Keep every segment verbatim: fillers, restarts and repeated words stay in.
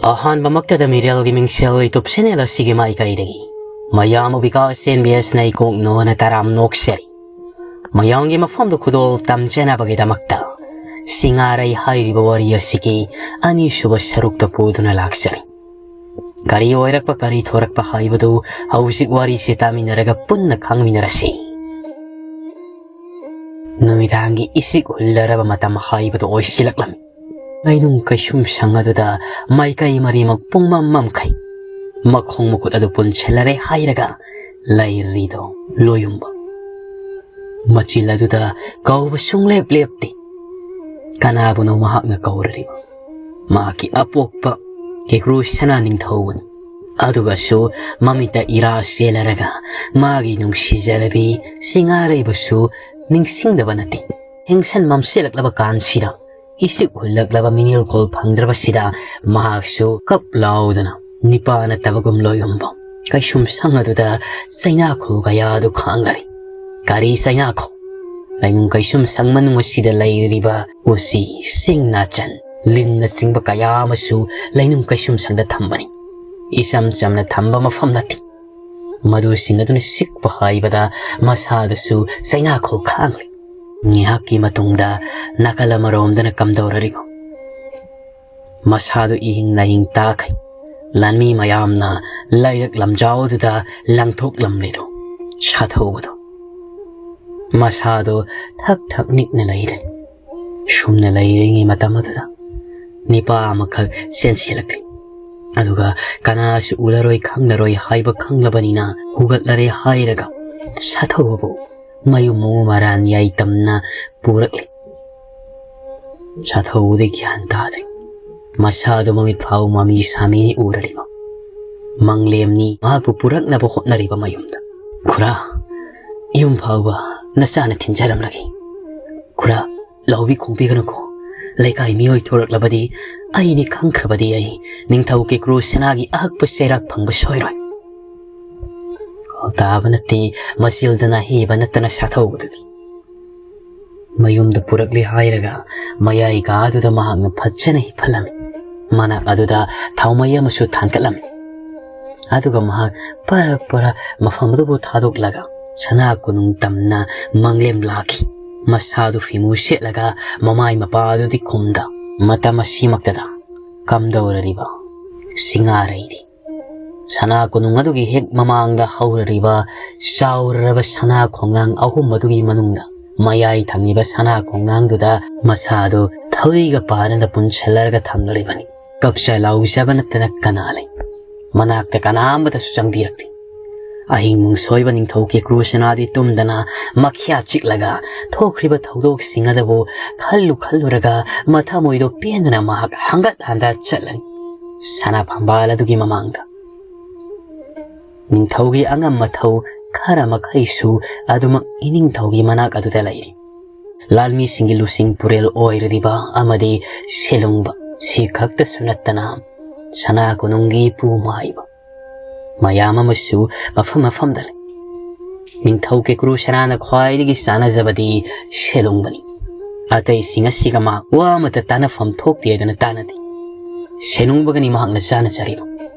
ꯑꯍꯥꯟꯕꯃꯛꯇꯗ ꯃꯤꯔꯦꯜꯒꯤ ꯃꯤꯡꯁꯦꯜ YouTube channel ꯑꯁꯤꯒꯤ ꯃꯥꯏꯀꯩꯗꯒꯤ ꯃꯌꯥꯝꯕꯨ ꯕꯤꯀꯥꯁ ꯑꯦꯟ ꯕꯤ ꯑꯦꯁꯅ ꯏꯀꯣꯛ ꯅꯣꯅ ꯇꯔꯥꯝ ꯅꯣꯛꯆꯔꯤ꯫ ꯃꯌꯥꯝꯒꯤ ꯃꯐꯝꯗ ꯈꯨꯗꯣꯜ ꯇꯝꯖꯅꯕꯒꯤꯗꯃꯛꯇ ꯁꯤꯡꯉꯥꯔꯩ ꯍꯥꯏꯔꯤꯕ ꯋꯥꯔꯤ ꯑꯁꯤꯒꯤ ꯑꯅꯤꯁꯨꯕ ꯁꯔꯨꯛꯇ ꯄꯨꯗꯨꯅ ꯂꯥꯛꯆꯔꯤ꯫ ꯀꯔꯤ ꯑꯣꯏꯔꯛꯄ ꯀꯔꯤ ꯊꯣꯔꯛꯄ ꯍꯥꯏꯕꯗꯨ ꯍꯧꯖꯤꯛ ꯋꯥꯔꯤꯁꯤ ꯇꯥꯃꯤꯟꯅꯔꯒ ꯄꯨꯟꯅ ꯈꯪꯃꯤꯟꯅꯔꯁꯤ꯫ ꯅꯨꯃꯤꯗꯥꯡꯒꯤ ꯏꯁꯤꯛ ꯍꯨꯜꯂꯔꯕ ꯃꯇꯝ ꯍꯥꯏꯕꯗꯨ ꯑꯣꯏꯁꯤꯜꯂꯛꯂꯝꯃꯤ꯫ ꯂꯩꯅꯨꯡ ꯀꯩꯁꯨꯝ ꯁꯪ ꯑꯗꯨꯗ ꯃꯥꯏꯀꯩ ꯃꯔꯤꯃꯛ ꯄꯨꯡꯃꯝ ꯃꯝꯈꯩ꯫ ꯃꯈꯣꯡ ꯃꯈꯨꯠ ꯑꯗꯨ ꯄꯨꯟꯁꯤꯜꯂꯔꯦ ꯍꯥꯏꯔꯒ ꯂꯩꯔꯤꯗꯣ ꯂꯣꯌꯨꯝꯕ꯫ ꯃꯆꯤꯜ ꯑꯗꯨꯗ ꯀꯧꯕ ꯁꯨꯡꯂꯦꯞ ꯂꯦꯞꯇꯦ꯫ ꯀꯅꯥꯕꯨꯅꯣ ꯃꯍꯥꯛꯅ ꯀꯧꯔꯔꯤꯕ? ꯃꯍꯥꯛꯀꯤ ꯑꯄꯣꯛꯄ ꯀꯦꯀ꯭ꯔꯨ ꯁꯅꯥ ꯅꯤꯡꯊꯧꯕꯅꯤ꯫ ꯑꯗꯨꯒꯁꯨ ꯃꯃꯤꯠꯇ ꯏꯔꯥ ꯆꯦꯜꯂꯔꯒ ꯃꯥꯒꯤ ꯅꯨꯡꯁꯤꯖꯔꯕꯤ ꯁꯤꯡꯉꯥꯔꯩꯕꯨꯁꯨ ꯅꯤꯡꯁꯤꯡꯗꯕ ꯅꯠꯇꯦ꯫ ꯍꯦꯡꯁꯟ ꯃꯝꯁꯤꯜꯂꯛꯂꯕ ꯀꯥꯟꯁꯤꯗ, ꯏꯁꯤꯛ ꯍꯨꯜꯂꯛꯂꯕ ꯃꯤꯅꯤꯜꯈꯣꯜ ꯐꯪꯗ꯭ꯔꯕꯁꯤꯗ ꯃꯍꯥꯛꯁꯨ ꯀꯞ ꯂꯥꯎꯗꯅ ꯅꯤꯄꯥ ꯅꯠꯇꯕꯒꯨꯝ ꯂꯣꯌꯨꯝꯕ ꯀꯩꯁꯨꯝ ꯁꯪ ꯑꯗꯨꯗ ꯆꯩꯅꯥꯈꯣꯜ ꯀꯌꯥ ꯑꯗꯨ ꯈꯥꯡꯂꯔꯤ꯫ ꯀꯔꯤ ꯆꯩꯅꯥꯈꯣꯜ? ꯂꯩꯅꯨꯡ ꯀꯩꯁꯨꯝ ꯁꯪ ꯃꯅꯨꯡ ꯑꯁꯤꯗ ꯂꯩꯔꯤꯕ ꯎꯆꯤ, ꯁꯤꯡ ꯅꯥꯆꯟ, ꯂꯤꯟꯅꯆꯤꯡꯕ ꯀꯌꯥ ꯑꯃꯁꯨ ꯂꯩꯅꯨꯡ ꯀꯩꯁꯨꯝ ꯁꯪꯗ ꯊꯝꯕꯅꯤ꯫ ꯏꯆꯝ ꯆꯝꯅ ꯊꯝꯕ ꯃꯐꯝ ꯅꯠꯇꯦ꯫ ꯃꯗꯨꯁꯤꯡ ꯑꯗꯨꯅ ꯆꯤꯛꯄ ꯍꯥꯏꯕꯗ ꯃꯁꯥꯗꯨꯁꯨ ꯆꯩꯅꯥꯈꯣꯜ ꯈꯥꯡꯂꯤ꯫ ꯉꯥꯏꯍꯥꯛꯀꯤ ꯃꯇꯨꯡꯗ ꯅꯥꯀꯜ ꯑꯃꯔꯣꯝꯗꯅ ꯀꯝꯗꯧꯔꯔꯤꯕ? ꯃꯁꯥꯗꯨ ꯏꯍꯤꯡ ꯅꯥꯍꯤꯡ ꯇꯥꯈꯩ꯫ ꯂꯥꯟꯃꯤ ꯃꯌꯥꯝꯅ ꯂꯩꯔꯛ ꯂꯝꯖꯥꯎꯗꯨꯗ ꯂꯪꯊꯣꯛꯂꯝꯂꯤꯗꯨ ꯁꯥꯊꯧꯕꯗꯨ꯫ ꯃꯁꯥꯗꯨ ꯊꯛ ꯊꯛ ꯅꯤꯛꯅ ꯂꯩꯔꯦ꯫ ꯁꯨꯝꯅ ꯂꯩꯔꯤꯉꯩ ꯃꯇꯝ ꯑꯗꯨꯗ ꯅꯤꯄꯥ ꯑꯃꯈꯛ ꯆꯦꯟꯁꯤꯜꯂꯛꯂꯤ꯫ ꯑꯗꯨꯒ ꯀꯅꯥꯁꯨ ꯎꯔꯔꯣꯏ ꯈꯪꯂꯔꯣꯏ ꯍꯥꯏꯕ ꯈꯪꯂꯕꯅꯤꯅ ꯍꯨꯒꯠꯂꯔꯦ ꯍꯥꯏꯔꯒ ꯁꯥꯊꯧꯕꯕꯨ ꯃꯌꯨꯝ ꯃꯃꯨ ꯃꯔꯥꯟ ꯌꯥꯏꯇꯝꯅ ꯄꯨꯔꯛꯂꯤ꯫ ꯁꯥꯊꯧꯕꯗꯤ ꯒ꯭ꯌꯥꯟ ꯇꯥꯗ꯭ꯔꯤ꯫ ꯃꯁꯥꯗꯨ ꯃꯃꯤꯠ ꯐꯥꯎ ꯃꯃꯤ ꯁꯥꯃꯤꯅꯤ ꯎꯔꯔꯤꯕ꯫ ꯃꯪꯂꯦꯝꯅꯤ ꯃꯍꯥꯛꯄꯨ ꯄꯨꯔꯛꯅꯕ ꯍꯣꯠꯅꯔꯤꯕ ꯃꯌꯨꯝꯗ꯫ "ꯈꯨꯔꯥ, ꯌꯨꯝ ꯐꯥꯎꯕ ꯅꯆꯥꯅ ꯊꯤꯟꯖꯔꯝꯂꯒꯦ꯫ ꯈꯨꯔꯥ, ꯂꯧꯕꯤ ꯈꯣꯡꯕꯤꯒꯅꯨꯀꯣ꯫ ꯂꯩꯀꯥꯏ ꯃꯤꯑꯣꯏ ꯊꯣꯔꯛꯂꯕꯗꯤ ꯑꯩꯅꯤ ꯈꯪꯈ꯭ꯔꯕꯗꯤ ꯑꯩ ꯅꯤꯡꯊꯧ ꯀꯦꯀ꯭ꯔꯨ ꯁꯅꯥꯒꯤ ꯑꯍꯛꯄ ꯆꯩꯔꯥꯛ ꯐꯪꯕ ꯁꯣꯏꯔꯣꯏ꯫" ꯇꯥꯕ ꯅꯠꯇꯦ, ꯃꯆꯤꯜꯗꯅ ꯍꯦꯕ ꯅꯠꯇꯅ ꯁꯥꯊꯧꯕꯗꯨꯗꯤ꯫ ꯃꯌꯨꯝꯗ ꯄꯨꯔꯛꯂꯦ ꯍꯥꯏꯔꯒ ꯃꯌꯥꯏ ꯀꯥꯗꯨꯗ ꯃꯍꯥꯛꯅ ꯐꯖꯅ ꯍꯤꯞꯍꯜꯂꯝꯃꯤ꯫ ꯃꯅꯥꯛ ꯑꯗꯨꯗ ꯊꯥꯎꯃꯩ ꯑꯃꯁꯨ ꯊꯥꯟꯒꯠꯂꯝꯃꯤ꯫ ꯑꯗꯨꯒ ꯃꯍꯥꯛ ꯄꯔ ꯄꯔ ꯃꯐꯝ ꯑꯗꯨꯕꯨ ꯊꯥꯗꯣꯛꯂꯒ ꯁꯅꯥ ꯀꯣꯅꯨꯡ ꯇꯝꯅ ꯃꯪꯂꯦꯝ ꯂꯥꯛꯈꯤ꯫ ꯃꯁꯥꯗꯨ ꯐꯤꯃꯨ ꯁꯦꯠꯂꯒ ꯃꯃꯥꯏ ꯃꯄꯥ ꯑꯗꯨꯗꯤ ꯈꯨꯝꯗ, ꯃꯇꯝ ꯑꯁꯤꯃꯛꯇꯗ ꯀꯝꯗꯧꯔꯔꯤꯕ ꯁꯤꯡꯉꯥꯔꯩꯗꯤ ꯁꯅꯥ ꯀꯣꯅꯨꯡ ꯑꯗꯨꯒꯤ ꯍꯦꯛ ꯃꯃꯥꯡꯗ ꯍꯧꯔꯔꯤꯕ ꯆꯥꯎꯔꯔꯕ ꯁꯅꯥ ꯈꯣꯡꯅꯥꯡ ꯑꯍꯨꯝ ꯑꯗꯨꯒꯤ ꯃꯅꯨꯡꯗ ꯃꯌꯥꯏ ꯊꯪꯉꯤꯕ ꯁꯅꯥ ꯈꯣꯡꯅꯥꯡꯗꯨꯗ ꯃꯁꯥꯗꯨ ꯊꯧꯔꯤꯒ ꯄꯥꯗꯅ ꯄꯨꯟꯁꯤꯜꯂꯔꯒ ꯊꯝꯂꯔꯤꯕꯅꯤ꯫ ꯀꯞꯆ ꯂꯥꯎꯖꯕ ꯅꯠꯇꯅ ꯀꯅꯥ ꯂꯩ? ꯃꯅꯥꯛꯇ ꯀꯅꯥ ꯑꯃꯠꯇꯁꯨ ꯆꯪꯕꯤꯔꯛꯇꯦ꯫ ꯑꯍꯤꯡ ꯅꯨꯡꯁꯣꯏꯕ ꯅꯤꯡꯊꯧ ꯀꯦꯀ꯭ꯔꯨ ꯁꯅꯥꯗꯤ ꯇꯨꯝꯗꯅ ꯃꯈ꯭ꯌꯥ ꯆꯤꯛꯂꯒ ꯊꯣꯛꯈ꯭ꯔꯤꯕ ꯊꯧꯗꯣꯛꯁꯤꯡ ꯑꯗꯨꯕꯨ ꯈꯜꯂꯨ ꯈꯜꯂꯨꯔꯒ ꯃꯊꯃꯣꯏꯗꯣ ꯄꯦꯟꯗꯅ ꯃꯍꯥꯛ ꯍꯪꯒꯠ ꯍꯟꯗ ꯆꯠꯂꯅꯤ꯫ ꯁꯅꯥ ꯐꯝꯕꯥꯜ ꯑꯗꯨꯒꯤ ꯃꯃꯥꯡꯗ ꯅꯤꯡꯊꯧꯒꯤ ꯑꯉꯝ ꯃꯊꯧ ꯈꯔ ꯃꯈꯩꯁꯨ ꯑꯗꯨꯃꯛ ꯏꯅꯤꯡꯊꯧꯒꯤ ꯃꯅꯥꯛ ꯑꯗꯨꯗ ꯂꯩꯔꯤ꯫ ꯂꯥꯟꯃꯤꯁꯤꯡꯒꯤ ꯂꯨꯆꯤꯡ ꯄꯨꯔꯦꯜ ꯑꯣꯏꯔꯤꯕ ꯑꯃꯗꯤ ꯁꯦꯂꯨꯡꯕ ꯁꯤ ꯈꯛꯇꯁꯨ ꯅꯠꯇꯅ ꯁꯅꯥ ꯀꯣꯅꯨꯡꯒꯤ ꯄꯨ ꯃꯥꯏꯕ ꯃꯌꯥꯝ ꯑꯃꯁꯨ ꯃꯐꯝ ꯃꯐꯝꯗ ꯂꯩ꯫ ꯅꯤꯡꯊꯧ ꯀꯦꯀ꯭ꯔꯨ ꯁꯅꯥꯅ ꯈ꯭ꯋꯥꯏꯗꯒꯤ ꯆꯥꯅꯖꯕꯗꯤ ꯁꯦꯂꯨꯡꯕꯅꯤ꯫ ꯑꯇꯩꯁꯤꯡ ꯑꯁꯤꯒ ꯃꯥ ꯋꯥ ꯑꯃꯠꯇ ꯇꯥꯟꯅꯐꯝ ꯊꯣꯛꯇꯦ ꯍꯥꯏꯗꯅ ꯇꯥꯟꯅꯗꯦ꯫ ꯁꯦꯂꯨꯡꯕꯒꯅꯤ ꯃꯍꯥꯛꯅ ꯆꯥꯅꯖꯔꯤꯕ꯫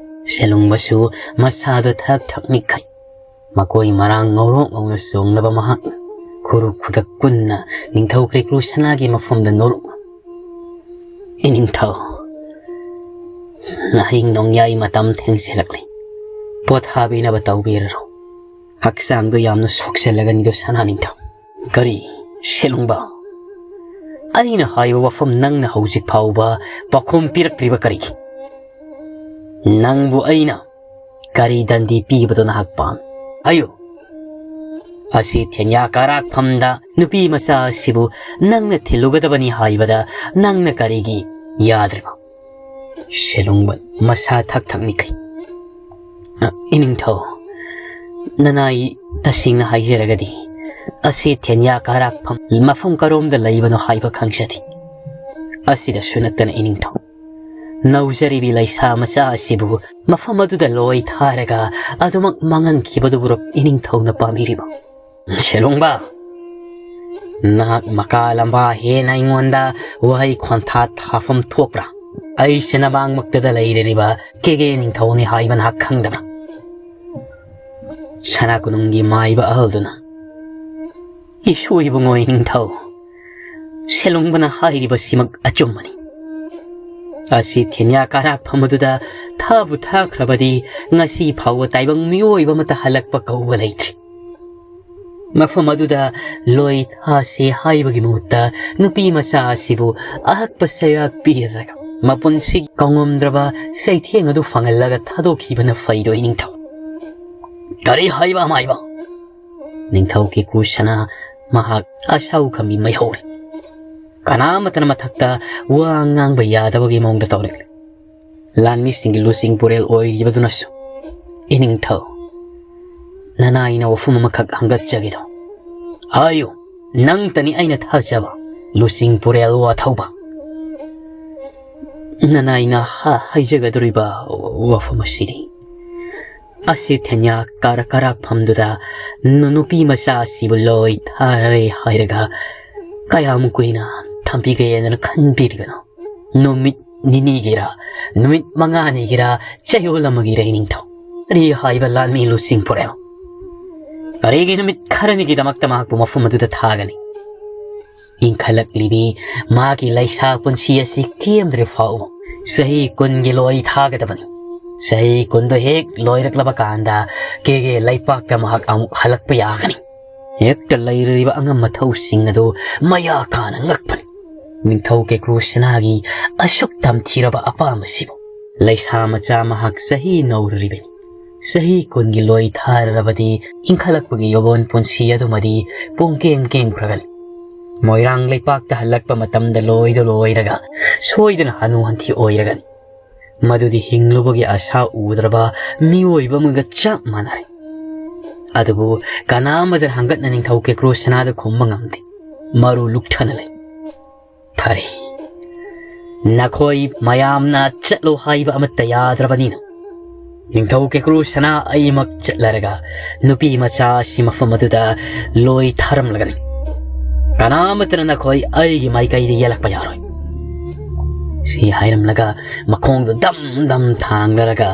ꯁꯦꯂꯨꯡꯕꯁꯨ ꯃꯁꯥꯗꯣ ꯊꯛ ꯊꯛ ꯅꯤꯛꯈꯩ꯫ ꯃꯀꯣꯏ ꯃꯔꯥꯡ ꯉꯧꯔꯣꯛ ꯉꯧꯅ ꯆꯣꯡꯂꯕ ꯃꯍꯥꯛꯅ ꯈꯨꯔꯨ ꯈꯨꯗꯛ ꯀꯨꯟꯅ ꯅꯤꯡꯊꯧ ꯀ꯭ꯔꯤꯀ꯭ꯔꯨ ꯁꯅꯥꯒꯤ ꯃꯐꯝꯗ ꯅꯣꯂꯨꯛꯅ, "ꯏꯅꯤꯡꯊꯧ, ꯑꯍꯤꯡ ꯅꯣꯡꯌꯥꯏ ꯃꯇꯝ ꯊꯦꯡꯖꯤꯜꯂꯛꯂꯤ꯫ ꯄꯣꯊꯥꯕꯤꯅꯕ ꯇꯧꯕꯤꯔꯔꯣ꯫ ꯍꯛꯆꯥꯡꯗꯣ ꯌꯥꯝꯅ ꯁꯣꯛꯆꯜꯂꯒꯅꯤꯗꯣ ꯁꯅꯥ ꯅꯤꯡꯊꯧ꯫" "ꯀꯔꯤ, ꯁꯦꯂꯨꯡꯕ? ꯑꯩꯅ ꯍꯥꯏꯕ ꯋꯥꯐꯝ ꯅꯪꯅ ꯍꯧꯖꯤꯛ ꯐꯥꯎꯕ ꯄꯥꯎꯈꯨꯝ ꯄꯤꯔꯛꯇ꯭ꯔꯤꯕ ꯀꯔꯤꯒꯤ? ꯅꯪꯕꯨ ꯑꯩꯅ ꯀꯔꯤ ꯗꯟꯗꯤ ꯄꯤꯕꯗꯣ ꯅꯍꯥꯛ ꯄꯥꯝꯃꯤ? ꯍꯥꯏꯌꯨ꯫ ꯑꯁꯤ ꯊꯦꯟꯌꯥ ꯀꯔꯥꯛꯐꯝꯗ ꯅꯨꯄꯤ ꯃꯆꯥ ꯑꯁꯤꯕꯨ ꯅꯪꯅ ꯊꯤꯜꯂꯨꯒꯗꯕꯅꯤ ꯍꯥꯏꯕꯗ ꯅꯪꯅ ꯀꯔꯤꯒꯤ ꯌꯥꯗ꯭ꯔꯤꯕ?" ꯁꯦꯂꯨꯡꯕ ꯃꯁꯥ ꯊꯛ ꯊꯛ ꯅꯤꯛꯈꯩ꯫ "ꯑ, ꯏꯅꯤꯡꯊꯧ, ꯅꯅꯥꯏ ꯇꯁꯦꯡꯅ ꯍꯥꯏꯖꯔꯒꯗꯤ ꯑꯁꯤ ꯊꯦꯟꯌꯥ ꯀꯔꯥꯛꯐꯝ ꯃꯐꯝ ꯀꯔꯣꯝꯗ ꯂꯩꯕꯅꯣ ꯍꯥꯏꯕ ꯈꯪꯖꯗꯦ꯫ ꯑꯁꯤꯗꯁꯨ ꯅꯠꯇꯅ ꯏꯅꯤꯡꯊꯧ, ꯅꯧꯖꯔꯤꯕꯤ ꯂꯩꯁꯥ ꯃꯆꯥ ꯑꯁꯤꯕꯨ ꯃꯐꯝ ꯑꯗꯨꯗ ꯂꯣꯏ ꯊꯥꯔꯒ ꯑꯗꯨꯃꯛ ꯃꯥꯡꯍꯟꯈꯤꯕꯗꯨꯕꯨꯔꯣ ꯏꯅꯤꯡꯊꯧꯅ ꯄꯥꯝꯕꯤꯔꯤꯕ?" "ꯁꯦꯂꯨꯡꯕ, ꯅꯍꯥꯛ ꯃꯀꯥ ꯂꯝꯕꯥ ꯍꯦꯟꯅ ꯑꯩꯉꯣꯟꯗ ꯋꯥꯍꯩ ꯈꯣꯟꯊꯥ ꯊꯥꯐꯝ ꯊꯣꯛꯄ꯭ꯔꯥ? ꯑꯩꯁꯦ ꯅꯃꯥꯡꯃꯛꯇꯗ ꯂꯩꯔꯤꯕ ꯀꯦꯒꯦ ꯅꯤꯡꯊꯧꯅꯤ ꯍꯥꯏꯕ ꯅꯍꯥꯛ ꯈꯪꯗꯕ꯭ꯔꯥ? ꯁꯅꯥ ꯀꯣꯅꯨꯡꯒꯤ ꯃꯥꯏꯕ ꯑꯍꯜꯗꯨꯅ, "ꯏꯁꯣꯏꯕꯉꯣꯏ ꯅꯤꯡꯊꯧ, ꯁꯦꯂꯨꯡꯕꯅ ꯍꯥꯏꯔꯤꯕꯁꯤꯃꯛ ꯑꯆꯨꯝꯕꯅꯤ꯫ ꯑꯁꯤ ꯊꯦꯟꯌꯥ ꯀꯥꯔꯥꯛꯐꯝ ꯑꯗꯨꯗ ꯊꯥꯕꯨ ꯊꯥꯈ꯭ꯔꯕꯗꯤ ꯉꯁꯤ ꯐꯥꯎꯕ ꯇꯥꯏꯕꯪ ꯃꯤꯑꯣꯏꯕ ꯑꯃꯠꯇ ꯍꯜꯂꯛꯄ ꯀꯧꯕ ꯂꯩꯇ꯭ꯔꯤ꯫ ꯃꯐꯝ ꯑꯗꯨꯗ ꯂꯣꯏ ꯊꯥꯁꯤ ꯍꯥꯏꯕꯒꯤ ꯃꯍꯨꯠꯇ ꯅꯨꯄꯤ ꯃꯆꯥ ꯑꯁꯤꯕꯨ ꯑꯍꯛꯄ ꯁꯩꯔꯥꯛ ꯄꯤꯔꯒ ꯃꯄꯨꯟꯁꯤ ꯀꯥꯎꯉꯝꯗ꯭ꯔꯕ ꯆꯩꯊꯦꯡ ꯑꯗꯨ ꯐꯪꯍꯜꯂꯒ ꯊꯥꯗꯣꯛꯈꯤꯕꯅ ꯐꯩꯗꯣꯏ ꯅꯤꯡꯊꯧ"꯫ "ꯀꯔꯤ ꯍꯥꯏꯕ, ꯃꯥꯏꯕ?" ꯅꯤꯡꯊꯧ ꯀꯦꯀꯨ ꯁꯅꯥ ꯃꯍꯥꯛ ꯑꯁꯥꯎ ꯈꯝꯕꯤ ꯃꯩꯍꯧꯔꯦ꯫ ꯀꯅꯥꯃꯠꯇꯅ ꯃꯊꯛꯇ ꯋꯥ ꯉꯥꯡꯕ ꯌꯥꯗꯕꯒꯤ ꯃꯑꯣꯡꯗ ꯇꯧꯔꯛꯂꯦ꯫ ꯂꯥꯟꯃꯤꯁꯤꯡꯒꯤ ꯂꯨꯆꯤꯡ ꯄꯨꯔꯦꯜ ꯑꯣꯏꯔꯤꯕꯗꯨꯅꯁꯨ, "ꯏꯅꯤꯡꯊꯧ, ꯅꯅꯥꯏꯅ ꯋꯥꯐꯝ ꯑꯃꯈꯛ ꯍꯪꯒꯠꯆꯒꯦꯗꯣ꯫ ꯍꯥꯏꯌꯨ, ꯅꯪꯇꯅꯤ ꯑꯩꯅ ꯊꯥꯖꯕ ꯂꯨꯆꯤꯡ ꯄꯨꯔꯦꯜ ꯋꯥꯊꯧꯕ꯫ ꯅꯅꯥꯏꯅ ꯍꯥ-, ꯍꯥꯏꯖꯒꯗꯧꯔꯤꯕ ꯋꯥꯐꯝ ꯑꯁꯤꯗꯤ, ꯑꯁꯤ ꯊꯦꯟꯌꯥ ꯀꯥꯔ ꯀꯥꯔꯥꯛꯐꯝꯗꯨꯗ ꯅꯨ-, ꯅꯨꯄꯤ ꯃꯆꯥ ꯑꯁꯤꯕꯨ ꯂꯣꯏ ꯊꯥꯔꯦ ꯍꯥꯏꯔꯒ ꯀꯌꯥꯝ ꯀꯨꯏꯅ ꯊꯝꯕꯤꯒꯦꯅ ꯈꯟꯕꯤꯔꯤꯕꯅꯣ? ꯅꯨꯃꯤꯠ ꯅꯤꯅꯤꯒꯤꯔ, ꯅꯨꯃꯤꯠ ꯃꯉꯥꯅꯤꯒꯤꯔ, ꯆꯌꯣꯜ ꯑꯃꯒꯤꯔ, ꯏꯅꯤꯡꯊꯧ?" ꯀꯔꯤ ꯍꯥꯏꯕ ꯂꯥꯟꯃꯤ ꯂꯨꯆꯤꯡ ꯄꯨꯔꯦꯜ? ꯀꯔꯤꯒꯤ ꯅꯨꯃꯤꯠ ꯈꯔꯅꯤꯒꯤꯗꯃꯛꯇ ꯃꯍꯥꯛꯄꯨ ꯃꯐꯝ ꯑꯗꯨꯗ ꯊꯥꯒꯅꯤ? ꯏꯟꯈꯠꯂꯛꯂꯤꯕꯤ ꯃꯥꯒꯤ ꯂꯩꯁꯥ ꯄꯨꯟꯁꯤ ꯑꯁꯤ ꯀꯦꯝꯗ꯭ꯔꯤ ꯐꯥꯎꯕ ꯆꯍꯤ ꯀꯨꯟꯒꯤ ꯂꯣꯏ ꯊꯥꯒꯗꯕꯅꯤ꯫ ꯆꯍꯤ ꯀꯨꯟꯗꯣ ꯍꯦꯛ ꯂꯣꯏꯔꯛꯂꯕ ꯀꯥꯟꯗ ꯀꯦꯒꯦ ꯂꯩꯄꯥꯛꯇ ꯃꯍꯥꯛ ꯑꯃꯨꯛ ꯍꯜꯂꯛꯄ ꯌꯥꯒꯅꯤ꯫ ꯍꯦꯛꯇ ꯂꯩꯔꯤꯕ ꯑꯉꯝ ꯃꯊꯧꯁꯤꯡ ꯑꯗꯨ ꯃꯌꯥ ꯀꯥꯅ ꯉꯛꯄꯅꯤ꯫ ꯅꯤꯡꯊꯧ ꯀꯦꯀ꯭ꯔꯨ ꯁꯅꯥꯒꯤ ꯑꯁꯨꯛ ꯇꯝꯊꯤꯔꯕ ꯑꯄꯥꯝꯕꯁꯤꯕꯨ ꯂꯩꯁꯥ ꯃꯆꯥ ꯃꯍꯥꯛ ꯆꯍꯤ ꯅꯧꯔꯤꯕꯅꯤ꯫ ꯆꯍꯤ ꯀꯨꯟꯒꯤ ꯂꯣꯏ ꯊꯥꯔꯔꯕꯗꯤ ꯏꯟꯈꯠꯂꯛꯄꯒꯤ ꯌꯣꯕꯣꯟ ꯄꯨꯟꯁꯤ ꯑꯗꯨꯃꯗꯤ ꯄꯨꯡ ꯀꯦꯡ ꯀꯦꯡꯈ꯭ꯔꯒꯅꯤ꯫ ꯃꯣꯏꯔꯥꯡ ꯂꯩꯄꯥꯛꯇ ꯍꯜꯂꯛꯄ ꯃꯇꯝꯗ ꯂꯣꯏꯗ ꯂꯣꯏꯔꯒ ꯁꯣꯏꯗꯅ ꯍꯅꯨ ꯍꯟꯊꯤ ꯑꯣꯏꯔꯒꯅꯤ꯫ ꯃꯗꯨꯗꯤ ꯍꯤꯡꯂꯨꯕꯒꯤ ꯑꯁꯥ ꯎꯗ꯭ꯔꯕ ꯃꯤꯑꯣꯏꯕ ꯑꯃꯒ ꯆꯞ ꯃꯥꯟꯅꯔꯦ꯫ ꯑꯗꯨꯕꯨ ꯀꯅꯥ ꯑꯃꯗ ꯍꯪꯒꯠꯅ ꯅꯤꯡꯊꯧ ꯀꯦꯀ꯭ꯔꯨ ꯁꯅꯥꯗ ꯈꯨꯝꯕ ꯉꯝꯗꯦ꯫ ꯃꯔꯨ ꯂꯨꯛꯊꯅ ꯂꯩ꯫ ꯐꯔꯦ, ꯅꯈꯣꯏ ꯃꯌꯥꯝꯅ ꯆꯠꯂꯣ ꯍꯥꯏꯕ ꯑꯃꯠꯇ ꯌꯥꯗ꯭ꯔꯕꯅꯤꯅ, ꯅꯤꯡꯊꯧ ꯀꯦꯀ꯭ꯔꯨ ꯁꯅꯥ ꯑꯩꯃꯛ ꯆꯠꯂꯔꯒ ꯅꯨꯄꯤ ꯃꯆꯥ ꯑꯁꯤ ꯃꯐꯝ ꯑꯗꯨꯗ ꯂꯣꯏ ꯊꯥꯔꯝꯂꯒꯅꯤ꯫ ꯀꯅꯥꯃꯠꯇꯅ ꯅꯈꯣꯏ ꯑꯩꯒꯤ ꯃꯥꯏꯀꯩꯗ ꯌꯦꯜꯂꯛꯄ ꯌꯥꯔꯣꯏ꯫ ꯁꯤ ꯍꯥꯏꯔꯝꯂꯒ ꯃꯈꯣꯡꯗꯨ ꯗꯝ ꯗꯝ ꯊꯥꯡꯂꯔꯒ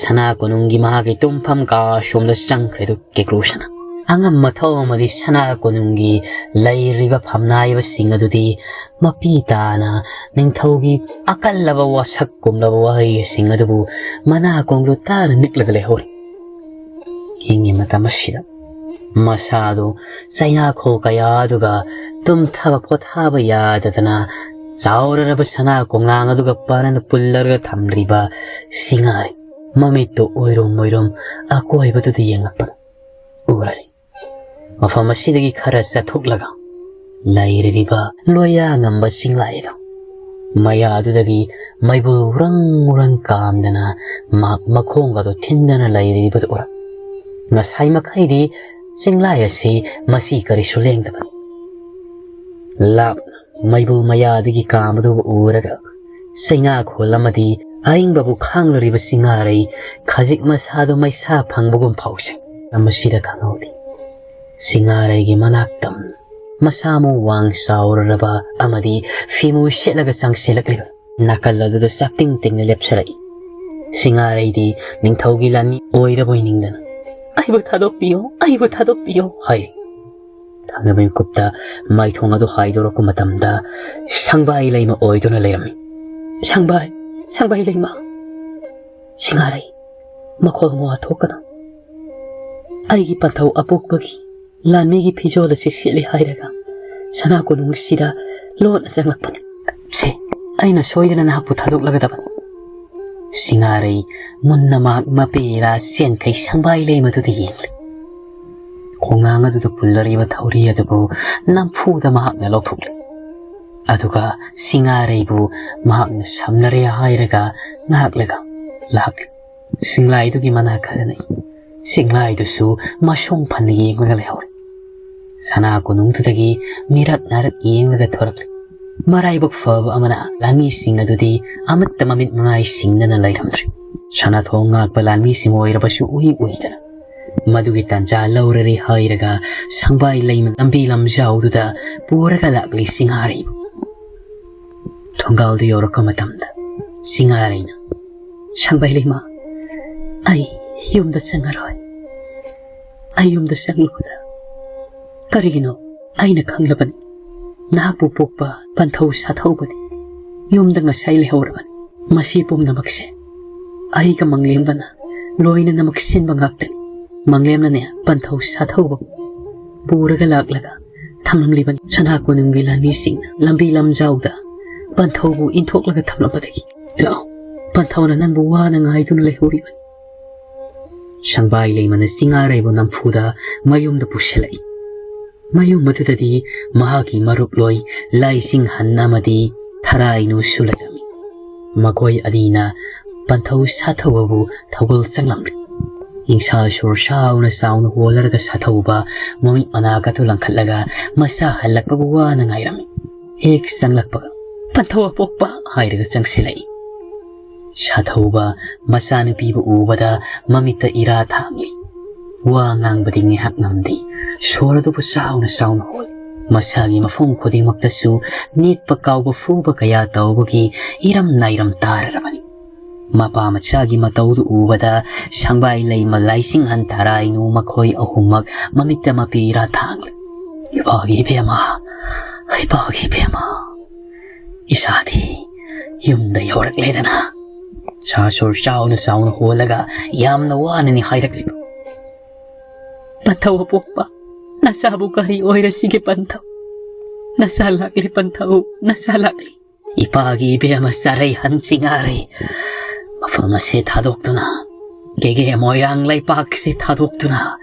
ꯁꯅꯥ ꯀꯣꯅꯨꯡꯒꯤ ꯃꯍꯥꯛꯀꯤ ꯇꯨꯝꯐꯝ ꯀꯥ ꯁꯣꯝꯗ ꯆꯪꯈ꯭ꯔꯦ꯫ ꯑꯗꯨ ꯀꯦꯀ꯭ꯔꯨꯁꯅ ꯑꯉꯝ ꯑꯊꯧ ꯑꯃꯗꯤ ꯁꯅꯥ ꯀꯣꯅꯨꯡꯒꯤ ꯂꯩꯔꯤꯕ ꯐꯝꯅꯥꯏꯕꯁꯤꯡ ꯑꯗꯨꯗꯤ ꯃꯄꯤ ꯇꯥꯅ ꯅꯤꯡꯊꯧꯒꯤ ꯑꯀꯜꯂꯕ ꯋꯥꯁꯛ ꯀꯨꯝꯂꯕ ꯋꯥꯍꯩꯁꯤꯡ ꯑꯗꯨꯕꯨ ꯃꯅꯥꯀꯣꯡꯗꯨ ꯇꯥꯅ ꯅꯤꯛꯂꯒ ꯂꯩꯍꯧꯔꯤ꯫ ꯏꯪꯉꯤ ꯃꯇꯝ ꯑꯁꯤꯗ ꯃꯁꯥꯗꯨ ꯆꯩꯅꯥꯈꯣꯜ ꯀꯌꯥ ꯑꯗꯨꯒ ꯇꯨꯝꯊꯕ ꯄꯣꯊꯥꯕ ꯌꯥꯗꯗꯅ ꯆꯥꯎꯔꯔꯕ ꯁꯅꯥ ꯀꯣꯡꯉꯥꯡ ꯑꯗꯨꯒ ꯄꯥꯅꯅ ꯄꯨꯜꯂꯔꯒ ꯊꯝꯂꯤꯕ ꯁꯤꯡꯉꯥꯏ ꯃꯃꯤꯠꯇꯨ ꯑꯣꯏꯔꯨꯝ ꯑꯣꯏꯔꯨꯝ ꯑꯀꯣꯏꯕꯗꯨꯗ ꯌꯦꯡꯂꯛꯄꯗ ꯎꯔꯔꯤ꯫ ꯃꯐꯝ ꯑꯁꯤꯗꯒꯤ ꯈꯔ ꯆꯠꯊꯣꯛꯂꯒ ꯂꯩꯔꯤꯕ ꯂꯣꯌꯥ ꯉꯝꯕ ꯆꯤꯡꯂꯥꯏ ꯑꯗꯨ ꯃꯌꯥ ꯑꯗꯨꯗꯒꯤ ꯃꯩꯕꯨꯜ ꯎꯔꯪ ꯎꯔꯪ ꯀꯥꯝꯗꯅ ꯃꯍꯥꯛ ꯃꯈꯣꯡꯒꯗꯣ ꯊꯤꯟꯗꯅ ꯂꯩꯔꯤꯕꯗꯨ ꯎꯔꯛ꯫ ꯉꯁꯥꯏ ꯃꯈꯩꯗꯤ ꯆꯤꯡꯂꯥꯏ ꯑꯁꯤ ꯃꯁꯤ ꯀꯔꯤꯁꯨ ꯂꯦꯡꯗꯕꯅꯤ꯫ ꯂꯥꯞꯅ ꯃꯩꯕꯨꯜ ꯃꯌꯥꯗꯒꯤ ꯀꯥꯝꯕꯗꯨ ꯎꯔꯒ ꯆꯩꯅꯥꯈꯣꯜ ꯑꯃꯗꯤ ꯑꯏꯪꯕꯕꯨ ꯈꯥꯡꯂꯨꯔꯤꯕ ꯁꯤꯡꯉꯥꯔꯩ ꯈꯖꯤꯛ ꯃꯁꯥꯗꯨ ꯃꯩꯁꯥ ꯐꯪꯕꯒꯨꯝ ꯐꯥꯎꯁꯤ꯫ ꯃꯁꯤꯗ ꯈꯪꯍꯧꯗꯦ꯫ ꯁꯤꯡꯉꯥꯔꯩꯒꯤ ꯃꯅꯥꯛꯇꯝ ꯃꯁꯥ ꯃꯎ ꯋꯥꯡ ꯆꯥꯎꯔꯔꯕ ꯑꯃꯗꯤ ꯐꯤꯃꯨ ꯁꯦꯠꯂꯒ ꯆꯪꯁꯤꯜꯂꯛꯂꯤꯕ ꯅꯥꯀꯜ ꯑꯗꯨꯗ ꯆꯞꯇꯤꯡ ꯇꯤꯡꯅ ꯂꯦꯞꯁꯤꯜꯂꯛꯏ꯫ ꯁꯤꯡꯉꯥꯔꯩꯗꯤ ꯅꯤꯡꯊꯧꯒꯤ ꯂꯥꯟꯃꯤ ꯑꯣꯏꯔꯕꯣꯏ ꯅꯤꯡꯗꯅ "ꯑꯩꯕꯨ ꯊꯥꯗꯣꯛꯄꯤꯌꯣ, ꯑꯩꯕꯨ ꯊꯥꯗꯣꯛꯄꯤꯌꯣ" ꯍꯥꯏ꯫ ꯊꯪꯅꯕ ꯃꯤꯀꯨꯞꯇ ꯃꯥꯏꯊꯣꯡ ꯑꯗꯨ ꯍꯥꯏꯗꯣꯔꯛꯄ ꯃꯇꯝꯗ ꯁꯪꯕꯥꯏ ꯂꯩꯃ ꯑꯣꯏꯗꯨꯅ ꯂꯩꯔꯝꯃꯤ꯫ "ꯁꯪꯕꯥꯏ, ꯁꯪꯕꯥꯏ ꯂꯩꯃ, ꯁꯤꯡꯉꯥꯔꯩ, ꯃꯈꯣꯜ ꯃꯋꯥ ꯊꯣꯛꯀꯅꯨ꯫ ꯑꯩꯒꯤ ꯄꯟꯊꯧ ꯑꯄꯣꯛꯄꯒꯤ ꯂꯥꯟꯃꯤꯒꯤ ꯐꯤꯖꯣꯜ ꯑꯁꯤ ꯁꯦꯠꯂꯤ ꯍꯥꯏꯔꯒ ꯁꯅꯥ ꯀꯣꯅꯨꯡꯁꯤꯗ ꯂꯣꯟꯅ ꯆꯪꯂꯛꯄꯅꯤ꯫ ꯁꯦ, ꯑꯩꯅ ꯁꯣꯏꯗꯅ ꯅꯍꯥꯛꯄꯨ ꯊꯥꯗꯣꯛꯂꯒꯗꯕꯅꯤ꯫" ꯁꯤꯡꯉꯥꯔꯩ ꯃꯨꯟꯅ ꯃꯍꯥꯛ ꯃꯄꯦꯔꯥ ꯆꯦꯟꯈꯩ ꯁꯪꯕꯥꯏ ꯂꯩꯃꯗꯨꯗ ꯌꯦꯡꯂꯤ꯫ ꯈꯣꯡꯅꯥꯡ ꯑꯗꯨꯗ ꯄꯨꯜꯂꯔꯤꯕ ꯊꯧꯔꯤ ꯑꯗꯨꯕꯨ ꯅꯝꯐꯨꯗ ꯃꯍꯥꯛꯅ ꯂꯧꯊꯣꯛꯂꯤ꯫ ꯑꯗꯨꯒ ꯁꯤꯡꯉꯥꯔꯩꯕꯨ ꯃꯍꯥꯛꯅ ꯁꯝꯅꯔꯦ ꯍꯥꯏꯔꯒ ꯉꯥꯛꯂꯒ ꯂꯥꯛꯂꯤ꯫ ꯁꯤꯡꯂꯥꯏꯗꯨꯒꯤ ꯃꯅꯥꯛ ꯈꯔꯅ ꯁꯤꯡꯂꯥꯏꯗꯨꯁꯨ ꯃꯁꯣꯡ ꯐꯅ ꯌꯦꯡꯂꯒ ꯂꯩꯍꯧꯔꯤ꯫ ꯁꯅꯥ ꯀꯣꯅꯨꯡꯗꯨꯗꯒꯤ ꯃꯤꯔꯛ ꯅꯥꯔꯛ ꯌꯦꯡꯂꯒ ꯊꯣꯔꯛꯂꯤ꯫ ꯃꯔꯥꯏꯕꯛ ꯐꯕ ꯑꯃꯅ ꯂꯥꯟꯃꯤꯁꯤꯡ ꯑꯗꯨꯗꯤ ꯑꯃꯠꯇ ꯃꯃꯤꯠ ꯃꯃꯥꯏ ꯁꯤꯡꯗꯅ ꯂꯩꯔꯝꯗ꯭ꯔꯤ꯫ ꯁꯅꯥꯊꯣꯡ ꯉꯥꯛꯄ ꯂꯥꯟꯃꯤꯁꯤꯡ ꯑꯣꯏꯔꯕꯁꯨ ꯎꯏ ꯎꯏꯗꯅ ꯃꯗꯨꯒꯤ ꯇꯥꯟꯖꯥ ꯂꯧꯔꯔꯤ ꯍꯥꯏꯔꯒ ꯁꯪꯕꯥꯏ ꯂꯩꯃ ꯂꯝꯕꯤ ꯂꯝꯖꯥꯎꯗꯨꯗ ꯄꯨꯔꯒ ꯂꯥꯛꯂꯤ ꯁꯤꯡꯉꯥꯔꯩꯕꯨ꯫ ꯊꯣꯡꯒꯥꯜꯗ ꯌꯧꯔꯛꯄ ꯃꯇꯝꯗ ꯁꯤꯡꯉꯥꯔꯩꯅ, "ꯁꯪꯕꯥꯏ ꯂꯩꯃ, ꯑꯩ ꯌꯨꯝꯗ ꯆꯪꯉꯔꯣꯏ꯫ ꯑꯩ ꯌꯨꯝꯗ ꯆꯪꯂꯨꯕꯗ ꯀꯔꯤꯒꯤꯅꯣ ꯑꯩꯅ ꯈꯪꯂꯕꯅꯤ꯫ ꯅꯍꯥꯛꯄꯨ ꯄꯣꯛꯄ ꯄꯟꯊꯧ ꯁꯥꯊꯧꯕꯗꯤ ꯌꯨꯝꯗ ꯉꯁꯥꯏ ꯂꯩꯍꯧꯔꯕꯅꯤ꯫ ꯃꯁꯤ ꯄꯨꯝꯅꯃꯛꯁꯦ ꯑꯩꯒ ꯃꯪꯂꯦꯝꯕꯅ ꯂꯣꯏꯅꯅꯃꯛ ꯁꯤꯟꯕ ꯉꯥꯛꯇꯅꯤ꯫ ꯃꯪꯂꯦꯝꯅꯅꯦ ꯄꯟꯊꯧ ꯁꯥꯊꯧꯕ ꯄꯨꯔꯒ ꯂꯥꯛꯂꯒ ꯊꯝꯂꯝꯂꯤꯕꯅꯤ꯫ ꯁꯅꯥ ꯀꯣꯅꯨꯡꯒꯤ ꯂꯥꯟꯃꯤꯁꯤꯡꯅ ꯂꯝꯕꯤ ꯂꯝꯖꯥꯎꯗ ꯄꯟꯊꯧꯕꯨ ꯏꯟꯊꯣꯛꯂꯒ ꯊꯝꯂꯝꯕꯗꯒꯤ, ꯂꯥꯛꯑꯣ, ꯄꯟꯊꯧꯅ ꯅꯪꯕꯨ ꯋꯥꯅ ꯉꯥꯏꯗꯨꯅ ꯂꯩꯍꯧꯔꯤꯕꯅꯤ꯫" ꯁꯪꯕꯥꯏ ꯂꯩꯃꯅ ꯁꯤꯡꯉꯥꯔꯩꯕꯨ ꯅꯝꯐꯨꯗ ꯃꯌꯨꯝꯗ ꯄꯨꯁꯤꯜꯂꯛꯏ꯫ ꯃꯌꯨꯝ ꯑꯗꯨꯗꯗꯤ ꯃꯍꯥꯛꯀꯤ ꯃꯔꯨꯞꯂꯣꯏ ꯂꯥꯏꯁꯤꯡꯍꯟ ꯑꯃꯗꯤ ꯊꯔꯥꯏꯅꯨꯁꯨ ꯂꯩꯔꯝꯃꯤ꯫ ꯃꯈꯣꯏ ꯑꯅꯤꯅ ꯄꯟꯊꯧ ꯁꯥꯊꯧꯕꯕꯨ ꯊꯧꯒꯜ ꯆꯪꯂꯝꯂꯤ꯫ ꯅꯤꯡꯁꯥ ꯁꯣꯔ ꯆꯥꯎꯅ ꯆꯥꯎꯅ ꯍꯣꯜꯂꯔꯒ ꯁꯥꯊꯧꯕ ꯃꯃꯤꯠ ꯃꯅꯥꯒꯗꯨ ꯂꯪꯈꯠꯂꯒ ꯃꯁꯥ ꯍꯜꯂꯛꯄꯕꯨ ꯋꯥꯅ ꯉꯥꯏꯔꯝꯃꯤ꯫ ꯍꯦꯛ ꯆꯪꯂꯛꯄꯒ, "ꯄꯟꯊꯧ ꯑꯄꯣꯛꯄ!" ꯍꯥꯏꯔꯒ ꯆꯪꯁꯤꯜꯂꯛꯏ꯫ ꯁꯥꯊꯧꯕ ꯃꯆꯥꯅꯨꯄꯤꯕꯨ ꯎꯕꯗ ꯃꯃꯤꯠꯇ ꯏꯔꯥ ꯊꯥꯡꯂꯤ꯫ ꯋꯥ ꯉꯥꯡꯕꯗꯤ ꯉꯥꯏꯍꯥꯛ ꯉꯝꯗꯦ꯫ ꯁꯣꯔ ꯑꯗꯨꯕꯨ ꯆꯥꯎꯅ ꯆꯥꯎꯅ ꯍꯣꯜꯂꯤ꯫ ꯃꯁꯥꯒꯤ ꯃꯐꯝ ꯈꯨꯗꯤꯡꯃꯛꯇꯁꯨ ꯅꯦꯠꯄ ꯀꯥꯎꯕ ꯐꯨꯕ ꯀꯌꯥ ꯇꯧꯕꯒꯤ ꯏꯔꯝ ꯅꯥꯏꯔꯝ ꯇꯥꯔꯔꯕꯅꯤ꯫ ꯃꯄꯥ ꯃꯆꯥꯒꯤ ꯃꯇꯧꯗꯨ ꯎꯕꯗ ꯁꯪꯕꯥꯏ ꯂꯩꯃ ꯂꯥꯏꯁꯤꯡꯍꯟ ꯊꯔꯥꯏꯅꯨ ꯃꯈꯣꯏ ꯑꯍꯨꯝꯃꯛ ꯃꯃꯤꯠꯇ ꯃꯄꯤ ꯏꯔꯥ ꯊꯥꯡꯂꯤ꯫ "ꯏꯄꯥꯒꯤ ꯏꯕꯦꯝꯃ, ꯏꯄꯥꯒꯤ ꯏꯕꯦꯝꯃ, ꯏꯆꯥꯗꯤ ꯌꯨꯝꯗ ꯌꯧꯔꯛꯂꯦꯗꯅ!" ꯁꯥ ꯁꯣꯔ ꯆꯥꯎꯅ ꯆꯥꯎꯅ ꯍꯣꯜꯂꯒ ꯌꯥꯝꯅ ꯋꯥꯅꯅꯤ ꯍꯥꯏꯔꯛꯂꯤꯕ꯫ "ꯄꯟꯊꯧ ꯑꯄꯣꯛꯄ, ꯅꯆꯥꯕꯨ ꯀꯔꯤ ꯑꯣꯏꯔꯁꯤꯒꯦ ꯄꯟꯊꯧ? ꯅꯆꯥ ꯂꯥꯛꯂꯦ ꯄꯟꯊꯧ, ꯅꯆꯥ ꯂꯥꯛꯂꯦ꯫ ꯏꯄꯥꯒꯤ ꯏꯕꯦꯝꯃ ꯆꯥꯔꯩ ꯍꯟ ꯁꯤꯡꯉꯥꯔꯩ, ꯃꯐꯝ ꯑꯁꯤ ꯊꯥꯗꯣꯛꯇꯨꯅ ꯀꯦꯒꯦ ꯃꯣꯏꯔꯥꯡ ꯂꯩꯄꯥꯛꯁꯤ ꯊꯥꯗꯣꯛꯇꯨꯅ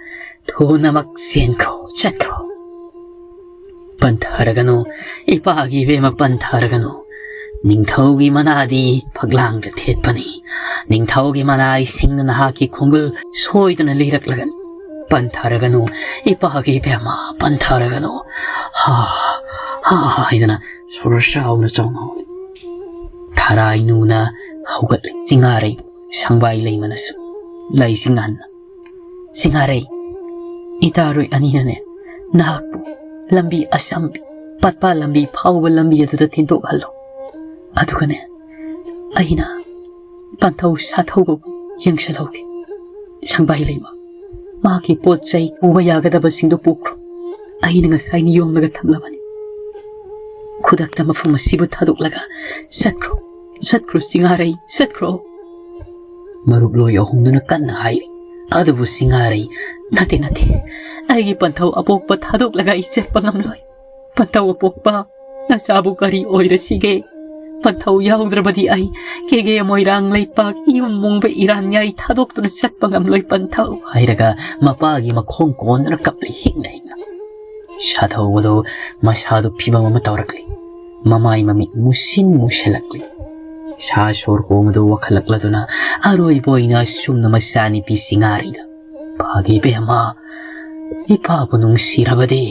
ꯊꯨꯅꯃꯛ ꯆꯦꯟꯈ꯭ꯔꯣ, ꯆꯠꯈ꯭ꯔꯣ꯫ ꯄꯟꯊꯔꯒꯅꯨ, ꯏꯄꯥꯒꯤ ꯏꯕꯦꯝꯃ ꯄꯟꯊꯔꯒꯅꯨ꯫ ꯅꯤꯡꯊꯧꯒꯤ ꯃꯅꯥꯗꯤ ꯐꯛꯂꯥꯡꯗ ꯊꯦꯠꯄꯅꯤ꯫ ꯅꯤꯡꯊꯧꯒꯤ ꯃꯅꯥꯏꯁꯤꯡꯅ ꯅꯍꯥꯛꯀꯤ ꯈꯣꯡꯒꯨꯜ ꯁꯣꯏꯗꯅ ꯂꯤꯔꯛꯂꯒꯅꯤ꯫ ꯄꯟꯊꯔꯒꯅꯨ, ꯏꯄꯥꯒꯤ ꯏꯕꯦꯝꯃ ꯄꯟꯊꯔꯒꯅꯨ꯫ ꯍꯥ, ꯍꯥ ꯍꯥꯏꯗꯅ ꯁꯣꯔ ꯆꯥꯎꯅ ꯆꯥꯎꯅ ꯍꯣꯜꯂꯤ꯫ ꯊꯔꯥꯏꯅꯨꯅ ꯍꯧꯒꯠꯂꯤ꯫ ꯁꯤꯡꯉꯥꯔꯩ, ꯁꯪꯕꯥꯏ ꯂꯩꯃꯅꯁꯨ ꯂꯩꯁꯤꯡꯍꯟꯅ, "ꯁꯤꯡꯉꯥꯔꯩ, ꯏꯇꯥꯔꯣꯏ ꯑꯅꯤꯅꯅꯦ ꯅꯍꯥꯛꯄꯨ ꯂꯝꯕꯤ ꯑꯁꯝꯕꯤ, ꯄꯠꯄ ꯂꯝꯕꯤ ꯐꯥꯎꯕ ꯂꯝꯕꯤ ꯑꯗꯨꯗ ꯊꯤꯟꯗꯣꯛꯍꯜꯂꯣ꯫ ꯑꯗꯨꯒꯅꯦ, ꯑꯩꯅ ꯄꯟꯊꯧ ꯁꯥꯊꯧꯕꯕꯨ ꯌꯦꯡꯁꯤꯜꯍꯧꯒꯦ꯫ ꯁꯪꯕꯥꯏ ꯂꯩꯃ, ꯃꯍꯥꯛꯀꯤ ꯄꯣꯠ ꯆꯩ ꯄꯨꯕ ꯌꯥꯒꯗꯕꯁꯤꯡꯗꯨ ꯄꯨꯈ꯭ꯔꯣ꯫ ꯑꯩꯅ ꯉꯁꯥꯏ ꯅꯤꯌꯣꯝꯂꯒ ꯊꯝꯂꯕꯅꯤ꯫ ꯈꯨꯗꯛꯇ ꯃꯐꯝ ꯑꯁꯤꯕꯨ ꯊꯥꯗꯣꯛꯂꯒ ꯆꯠꯈ꯭ꯔꯣ, ꯆꯠꯈ꯭ꯔꯣ ꯆꯤꯉꯥꯔꯩ, ꯆꯠꯈ꯭ꯔꯣ꯫ ꯃꯔꯨꯞꯂꯣꯏ ꯑꯍꯨꯝꯗꯨꯅ ꯀꯟꯅ ꯍꯥꯏꯔꯤ꯫ ꯑꯗꯨꯕꯨ ꯆꯤꯉꯥꯔꯩ, "ꯅꯠꯇꯦ, ꯅꯠꯇꯦ, ꯑꯩꯒꯤ ꯄꯟꯊꯧ ꯑꯄꯣꯛꯄ ꯊꯥꯗꯣꯛꯂꯒ ꯑꯩ ꯆꯠꯄ ꯉꯝꯂꯣꯏ꯫ ꯄꯟꯊꯧ ꯑꯄꯣꯛꯄ, ꯅꯆꯥꯕꯨ ꯀꯔꯤ ꯑꯣꯏꯔꯁꯤꯒꯦ? ꯄꯟꯊꯧ ꯌꯥꯎꯗ꯭ꯔꯕꯗꯤ ꯑꯩ ꯀꯦꯒꯦ ꯃꯣꯏꯔꯥꯡ ꯂꯩꯄꯥꯛ ꯏꯌꯨꯝ ꯃꯨꯡꯕ ꯏꯔꯥꯟꯌꯥꯏ ꯊꯥꯗꯣꯛꯇꯨꯅ ꯆꯠꯄ ꯉꯝꯂꯣꯏ ꯄꯟꯊꯧ" ꯍꯥꯏꯔꯒ ꯃꯄꯥꯒꯤ ꯃꯈꯣꯡ ꯀꯣꯟꯗꯨꯅ ꯀꯞꯂꯤ ꯍꯤꯡꯅ ꯍꯤꯡꯅ꯫ ꯁꯥꯊꯧꯕꯗꯨ ꯃꯁꯥꯗꯨ ꯐꯤꯕꯝ ꯑꯃ ꯇꯧꯔꯛꯂꯤ꯫ ꯃꯃꯥꯏ ꯃꯃꯤꯠ ꯃꯨꯁꯤꯟ ꯃꯨꯁꯤꯜꯂꯛꯂꯤ꯫ ꯁꯥ ꯁꯣꯔ ꯍꯣꯡꯕꯗꯨ ꯋꯥꯈꯠꯂꯛꯂꯗꯨꯅ ꯑꯔꯣꯏꯕ ꯑꯣꯏꯅ ꯑꯁꯨꯝꯅ ꯃꯆꯥꯅꯨꯄꯤ ꯆꯤꯉꯥꯔꯩꯗ, "ꯐꯥꯒꯤ ꯏꯕꯦꯝꯃ, ꯏꯄꯥꯕꯨ ꯅꯨꯡꯁꯤꯔꯕꯗꯤ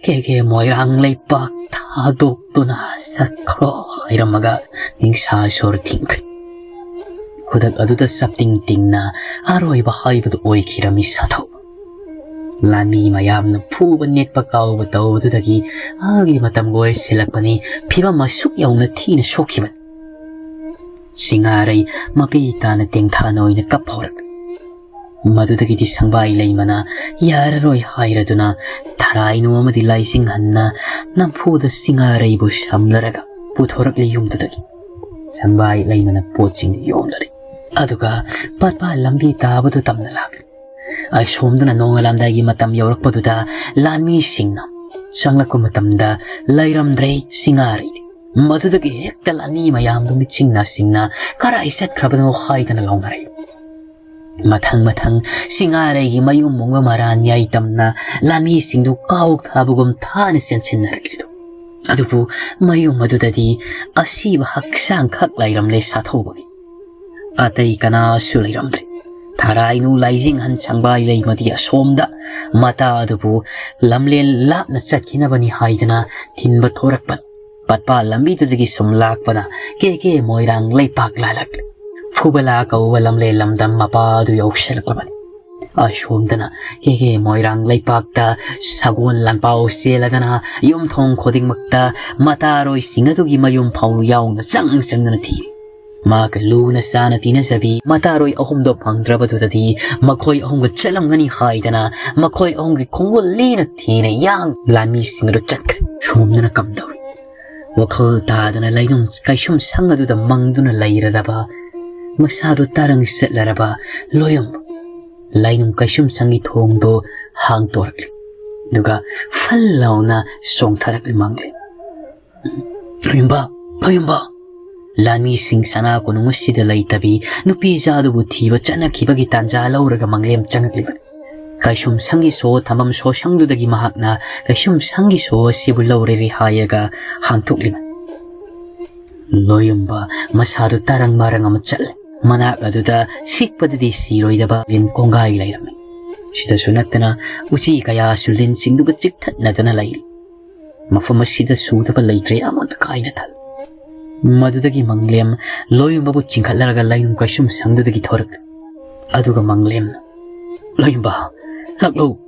ꯀꯦꯒꯦ ꯃꯣꯏꯔꯥꯡ ꯂꯩꯄꯥꯛ ꯊꯥꯗꯣꯛꯇꯨꯅ ꯆꯠꯈ꯭ꯔꯣ" ꯍꯥꯏꯔꯝꯃꯒ ꯅꯤꯡꯁꯥ ꯁꯣꯔ ꯊꯤꯡꯈ꯭ꯔꯦ꯫ ꯈꯨꯗꯛ ꯑꯗꯨꯗ ꯆꯞꯇꯤꯡ ꯇꯤꯡꯅ ꯑꯔꯣꯏꯕ ꯍꯥꯏꯕꯗꯨ ꯑꯣꯏꯈꯤꯔꯝꯃꯤ ꯁꯥꯊꯧ꯫ ꯂꯥꯟꯃꯤ ꯃꯌꯥꯝꯅ ꯐꯨꯕ ꯅꯦꯠꯄ ꯀꯥꯎꯕ ꯇꯧꯕꯗꯨꯗꯒꯤ ꯑꯥꯒꯤ ꯃꯇꯝꯒ ꯑꯣꯏꯁꯤꯜꯂꯛꯄꯅꯤ꯫ ꯐꯤꯕꯝ ꯑꯁꯨꯛ ꯌꯧꯅ ꯊꯤꯅ ꯁꯣꯛꯈꯤꯕꯅꯤ꯫ ꯆꯤꯉꯥꯔꯩ ꯃꯄꯤ ꯇꯥꯅ ꯇꯦꯡꯊꯥꯅ ꯑꯣꯏꯅ ꯀꯞ ꯍꯧꯔꯛꯂꯤ꯫ ꯃꯗꯨꯗꯒꯤꯗꯤ ꯁꯪꯕꯥꯏ ꯂꯩꯃꯅ ꯌꯥꯔꯔꯣꯏ ꯍꯥꯏꯔꯗꯨꯅ ꯊꯔꯥꯏꯅꯨ ꯑꯃꯗꯤ ꯂꯥꯏꯖꯤꯡꯍꯟꯅ ꯅꯝꯐꯨꯗ ꯆꯤꯉꯥꯔꯩꯕꯨ ꯁꯝꯂꯔꯒ ꯄꯨꯊꯣꯔꯛꯂꯤ ꯌꯨꯝꯗꯨꯗꯒꯤ꯫ ꯁꯪꯕꯥꯏ ꯂꯩꯃꯅ ꯄꯣꯠꯁꯤꯡꯗꯨ ꯌꯣꯝꯂꯔꯦ꯫ ꯑꯗꯨꯒ ꯄꯠꯄ ꯂꯝꯕꯤ ꯇꯥꯕꯗꯨ ꯇꯝꯅ ꯂꯥꯛꯂꯤ꯫ ꯑꯁꯣꯝꯗꯅ ꯅꯣꯡꯉꯥꯜꯂꯝꯗꯥꯏꯒꯤ ꯃꯇꯝ ꯌꯧꯔꯛꯄꯗꯨꯗ ꯂꯥꯟꯃꯤꯁꯤꯡꯅ ꯆꯪꯂꯛꯄ ꯃꯇꯝꯗ ꯂꯩꯔꯝꯗ꯭ꯔꯦ ꯆꯤꯉꯥꯔꯩꯗꯤ꯫ ꯃꯗꯨꯗꯒꯤ ꯍꯦꯛꯇ ꯂꯥꯟꯃꯤ ꯃꯌꯥꯝꯗꯨ ꯃꯤꯠꯁꯤꯡ ꯅꯥꯁꯤꯡꯅ "ꯀꯔꯥꯏ ꯆꯠꯈ꯭ꯔꯕꯅꯣ?" ꯍꯥꯏꯗꯅ ꯂꯥꯎꯅꯔꯛꯏ꯫ ꯃꯊꯪ ꯃꯊꯪ ꯆꯤꯉꯥꯔꯩꯒꯤ ꯃꯌꯨꯝ ꯃꯨꯡꯕ ꯃꯔꯥꯟ ꯌꯥꯏꯇꯝꯅ ꯂꯥꯟꯃꯤꯁꯤꯡꯗꯨ ꯀꯥꯎ ꯊꯥꯕꯒꯨꯝ ꯊꯥꯅ ꯆꯦꯟꯁꯤꯟꯅꯔꯛꯂꯤꯗꯨ꯫ ꯑꯗꯨꯕꯨ ꯃꯌꯨꯝ ꯑꯗꯨꯗꯗꯤ ꯑꯁꯤꯕ ꯍꯛꯆꯥꯡ ꯈꯛ ꯂꯩꯔꯝꯂꯦ ꯁꯥꯊꯧꯕꯒꯤ꯫ ꯑꯇꯩ ꯀꯅꯥꯁꯨ ꯂꯩꯔꯝꯗ꯭ꯔꯦ꯫ ꯊꯔꯥꯏꯅꯨ ꯂꯥꯏꯖꯤꯡꯍꯟ ꯁꯪꯕꯥꯏ ꯂꯩꯃꯗꯤ ꯑꯁꯣꯝꯗ ꯃꯇꯥ ꯑꯗꯨꯕꯨ ꯂꯝꯂꯦꯟ ꯂꯥꯞꯅ ꯆꯠꯈꯤꯅꯕꯅꯤ ꯍꯥꯏꯗꯅ ꯊꯤꯟꯕ ꯊꯣꯔꯛꯄꯅꯤ꯫ ꯄꯠꯄ ꯂꯝꯕꯤꯗꯨꯗꯒꯤ ꯁꯨꯝ ꯂꯥꯛꯄꯅ ꯀꯦ ꯀꯦ ꯃꯣꯏꯔꯥꯡ ꯂꯩꯄꯥꯛ ꯂꯥꯜꯂꯛꯂꯦ꯫ ꯐꯨꯕꯂꯥ ꯀꯧꯕ ꯂꯝꯂꯦꯟ ꯂꯝꯗꯝ ꯃꯄꯥ ꯑꯗꯨ ꯌꯧꯁꯤꯜꯂꯛꯂꯕꯅꯤ꯫ ꯑꯁꯣꯝꯗꯅ ꯀꯦꯀꯦ ꯃꯣꯏꯔꯥꯡ ꯂꯩꯄꯥꯛꯇ ꯁꯒꯣꯜ ꯂꯥꯟꯄꯥꯎ ꯆꯦꯜꯂꯗꯅ ꯌꯨꯝꯊꯣꯡ ꯈꯨꯗꯤꯡꯃꯛꯇ ꯃꯇꯥꯔꯣꯏꯁꯤꯡ ꯑꯗꯨꯒꯤ ꯃꯌꯨꯝ ꯐꯥꯎ ꯌꯥꯎꯅ ꯆꯪ ꯆꯪꯗꯨꯅ ꯊꯤꯔꯤ꯫ ꯃꯥꯒ ꯂꯨꯅ ꯆꯥꯅ ꯇꯤꯟꯅꯖꯕꯤ ꯃꯇꯥꯔꯣꯏ ꯑꯍꯨꯝꯗꯣ ꯐꯪꯗ꯭ꯔꯕꯗꯨꯗꯗꯤ ꯃꯈꯣꯏ ꯑꯍꯨꯝꯒ ꯆꯠꯂꯝꯒꯅꯤ ꯍꯥꯏꯗꯅ ꯃꯈꯣꯏ ꯑꯍꯨꯝꯒꯤ ꯈꯣꯡꯒꯨꯜ ꯂꯦꯟꯅ ꯊꯤꯅ ꯌꯥꯡ ꯂꯥꯟꯃꯤꯁꯤꯡ ꯑꯗꯨ ꯆꯠꯈ꯭ꯔꯦ꯫ ꯁꯣꯝꯗꯅ ꯀꯝꯗꯧꯔꯤ? ꯋꯥꯈꯜ ꯇꯥꯗꯅ ꯂꯩꯅꯨꯡ ꯀꯩꯁꯨꯝ ꯁꯪ ꯑꯗꯨꯗ ꯃꯪꯗꯨꯅ ꯂꯩꯔꯔꯕ, ꯃꯁꯥꯗꯨ ꯇꯔꯪ ꯆꯠꯂꯔꯕ ꯂꯣꯌꯝ ꯂꯩꯅꯨꯡ ꯀꯩꯁꯨꯝ ꯁꯪꯒꯤ ꯊꯣꯡꯗꯣ ꯍꯥꯡꯗꯣꯔꯛꯂꯤ꯫ ꯑꯗꯨꯒ ꯐꯜ ꯂꯥꯎꯅ ꯆꯣꯡꯊꯔꯛꯂꯤ ꯃꯪꯂꯦꯝ꯫ "ꯂꯣꯌꯝꯕ, ꯂꯣꯌꯝꯕ!" ꯂꯥꯟꯃꯤꯁꯤꯡ ꯁꯅꯥ ꯀꯣꯅꯨꯡ ꯑꯁꯤꯗ ꯂꯩꯇꯕꯤ ꯅꯨꯄꯤ ꯖꯥꯗꯨꯕꯨ ꯊꯤꯕ ꯆꯠꯅꯈꯤꯕꯒꯤ ꯇꯥꯟꯖꯥ ꯂꯧꯔꯒ ꯃꯪꯂꯦꯝ ꯆꯪꯂꯛꯂꯤꯕꯅꯤ꯫ ꯀꯩꯁꯨꯝ ꯁꯪꯒꯤ ꯁꯣ ꯊꯝꯐꯝ ꯁꯣꯁꯪꯗꯨꯗꯒꯤ ꯃꯍꯥꯛꯅ ꯀꯩꯁꯨꯝ ꯁꯪꯒꯤ ꯁꯣ ꯑꯁꯤꯕꯨ ꯂꯧꯔꯔꯤ ꯍꯥꯏꯔꯒ ꯍꯥꯡꯗꯣꯛꯂꯤꯕꯅꯤ꯫ ꯂꯣꯌꯨꯝꯕ ꯃꯁꯥꯗꯨ ꯇꯔꯪ ꯃꯔꯪ ꯑꯃ ꯆꯠꯂꯦ꯫ ꯃꯅꯥꯛ ꯑꯗꯨꯗ ꯁꯤꯛꯄꯗꯗꯤ ꯁꯤꯔꯣꯏꯗꯕ ꯂꯤꯟ ꯀꯣꯡꯒꯥꯏ ꯂꯩꯔꯝꯃꯤ꯫ ꯁꯤꯗꯁꯨ ꯅꯠꯇꯅ ꯎꯆꯤ ꯀꯌꯥꯁꯨ ꯂꯤꯟꯁꯤꯡꯗꯨꯒ ꯆꯤꯛꯊꯠꯅꯗꯅ ꯂꯩꯔꯤ꯫ ꯃꯐꯝ ꯑꯁꯤꯗ ꯁꯨꯗꯕ ꯂꯩꯇ꯭ꯔꯦ ꯑꯃꯣꯠ ꯑꯀꯥꯏꯅ ꯊꯜꯂꯤ꯫ ꯃꯗꯨꯗꯒꯤ ꯃꯪꯂꯦꯝ ꯂꯣꯌꯨꯝꯕꯕꯨ ꯆꯤꯡꯈꯠꯂꯔꯒ ꯂꯩꯅꯨꯡ ꯀꯩꯁꯨꯝ ꯁꯪꯗꯨꯗꯒꯤ ꯊꯣꯔꯛꯂꯤ꯫ ꯑꯗꯨꯒ ꯃꯪꯂꯦꯝꯅ, "ꯂꯣꯌꯨꯝꯕ, ꯂꯥꯛꯂꯣ꯫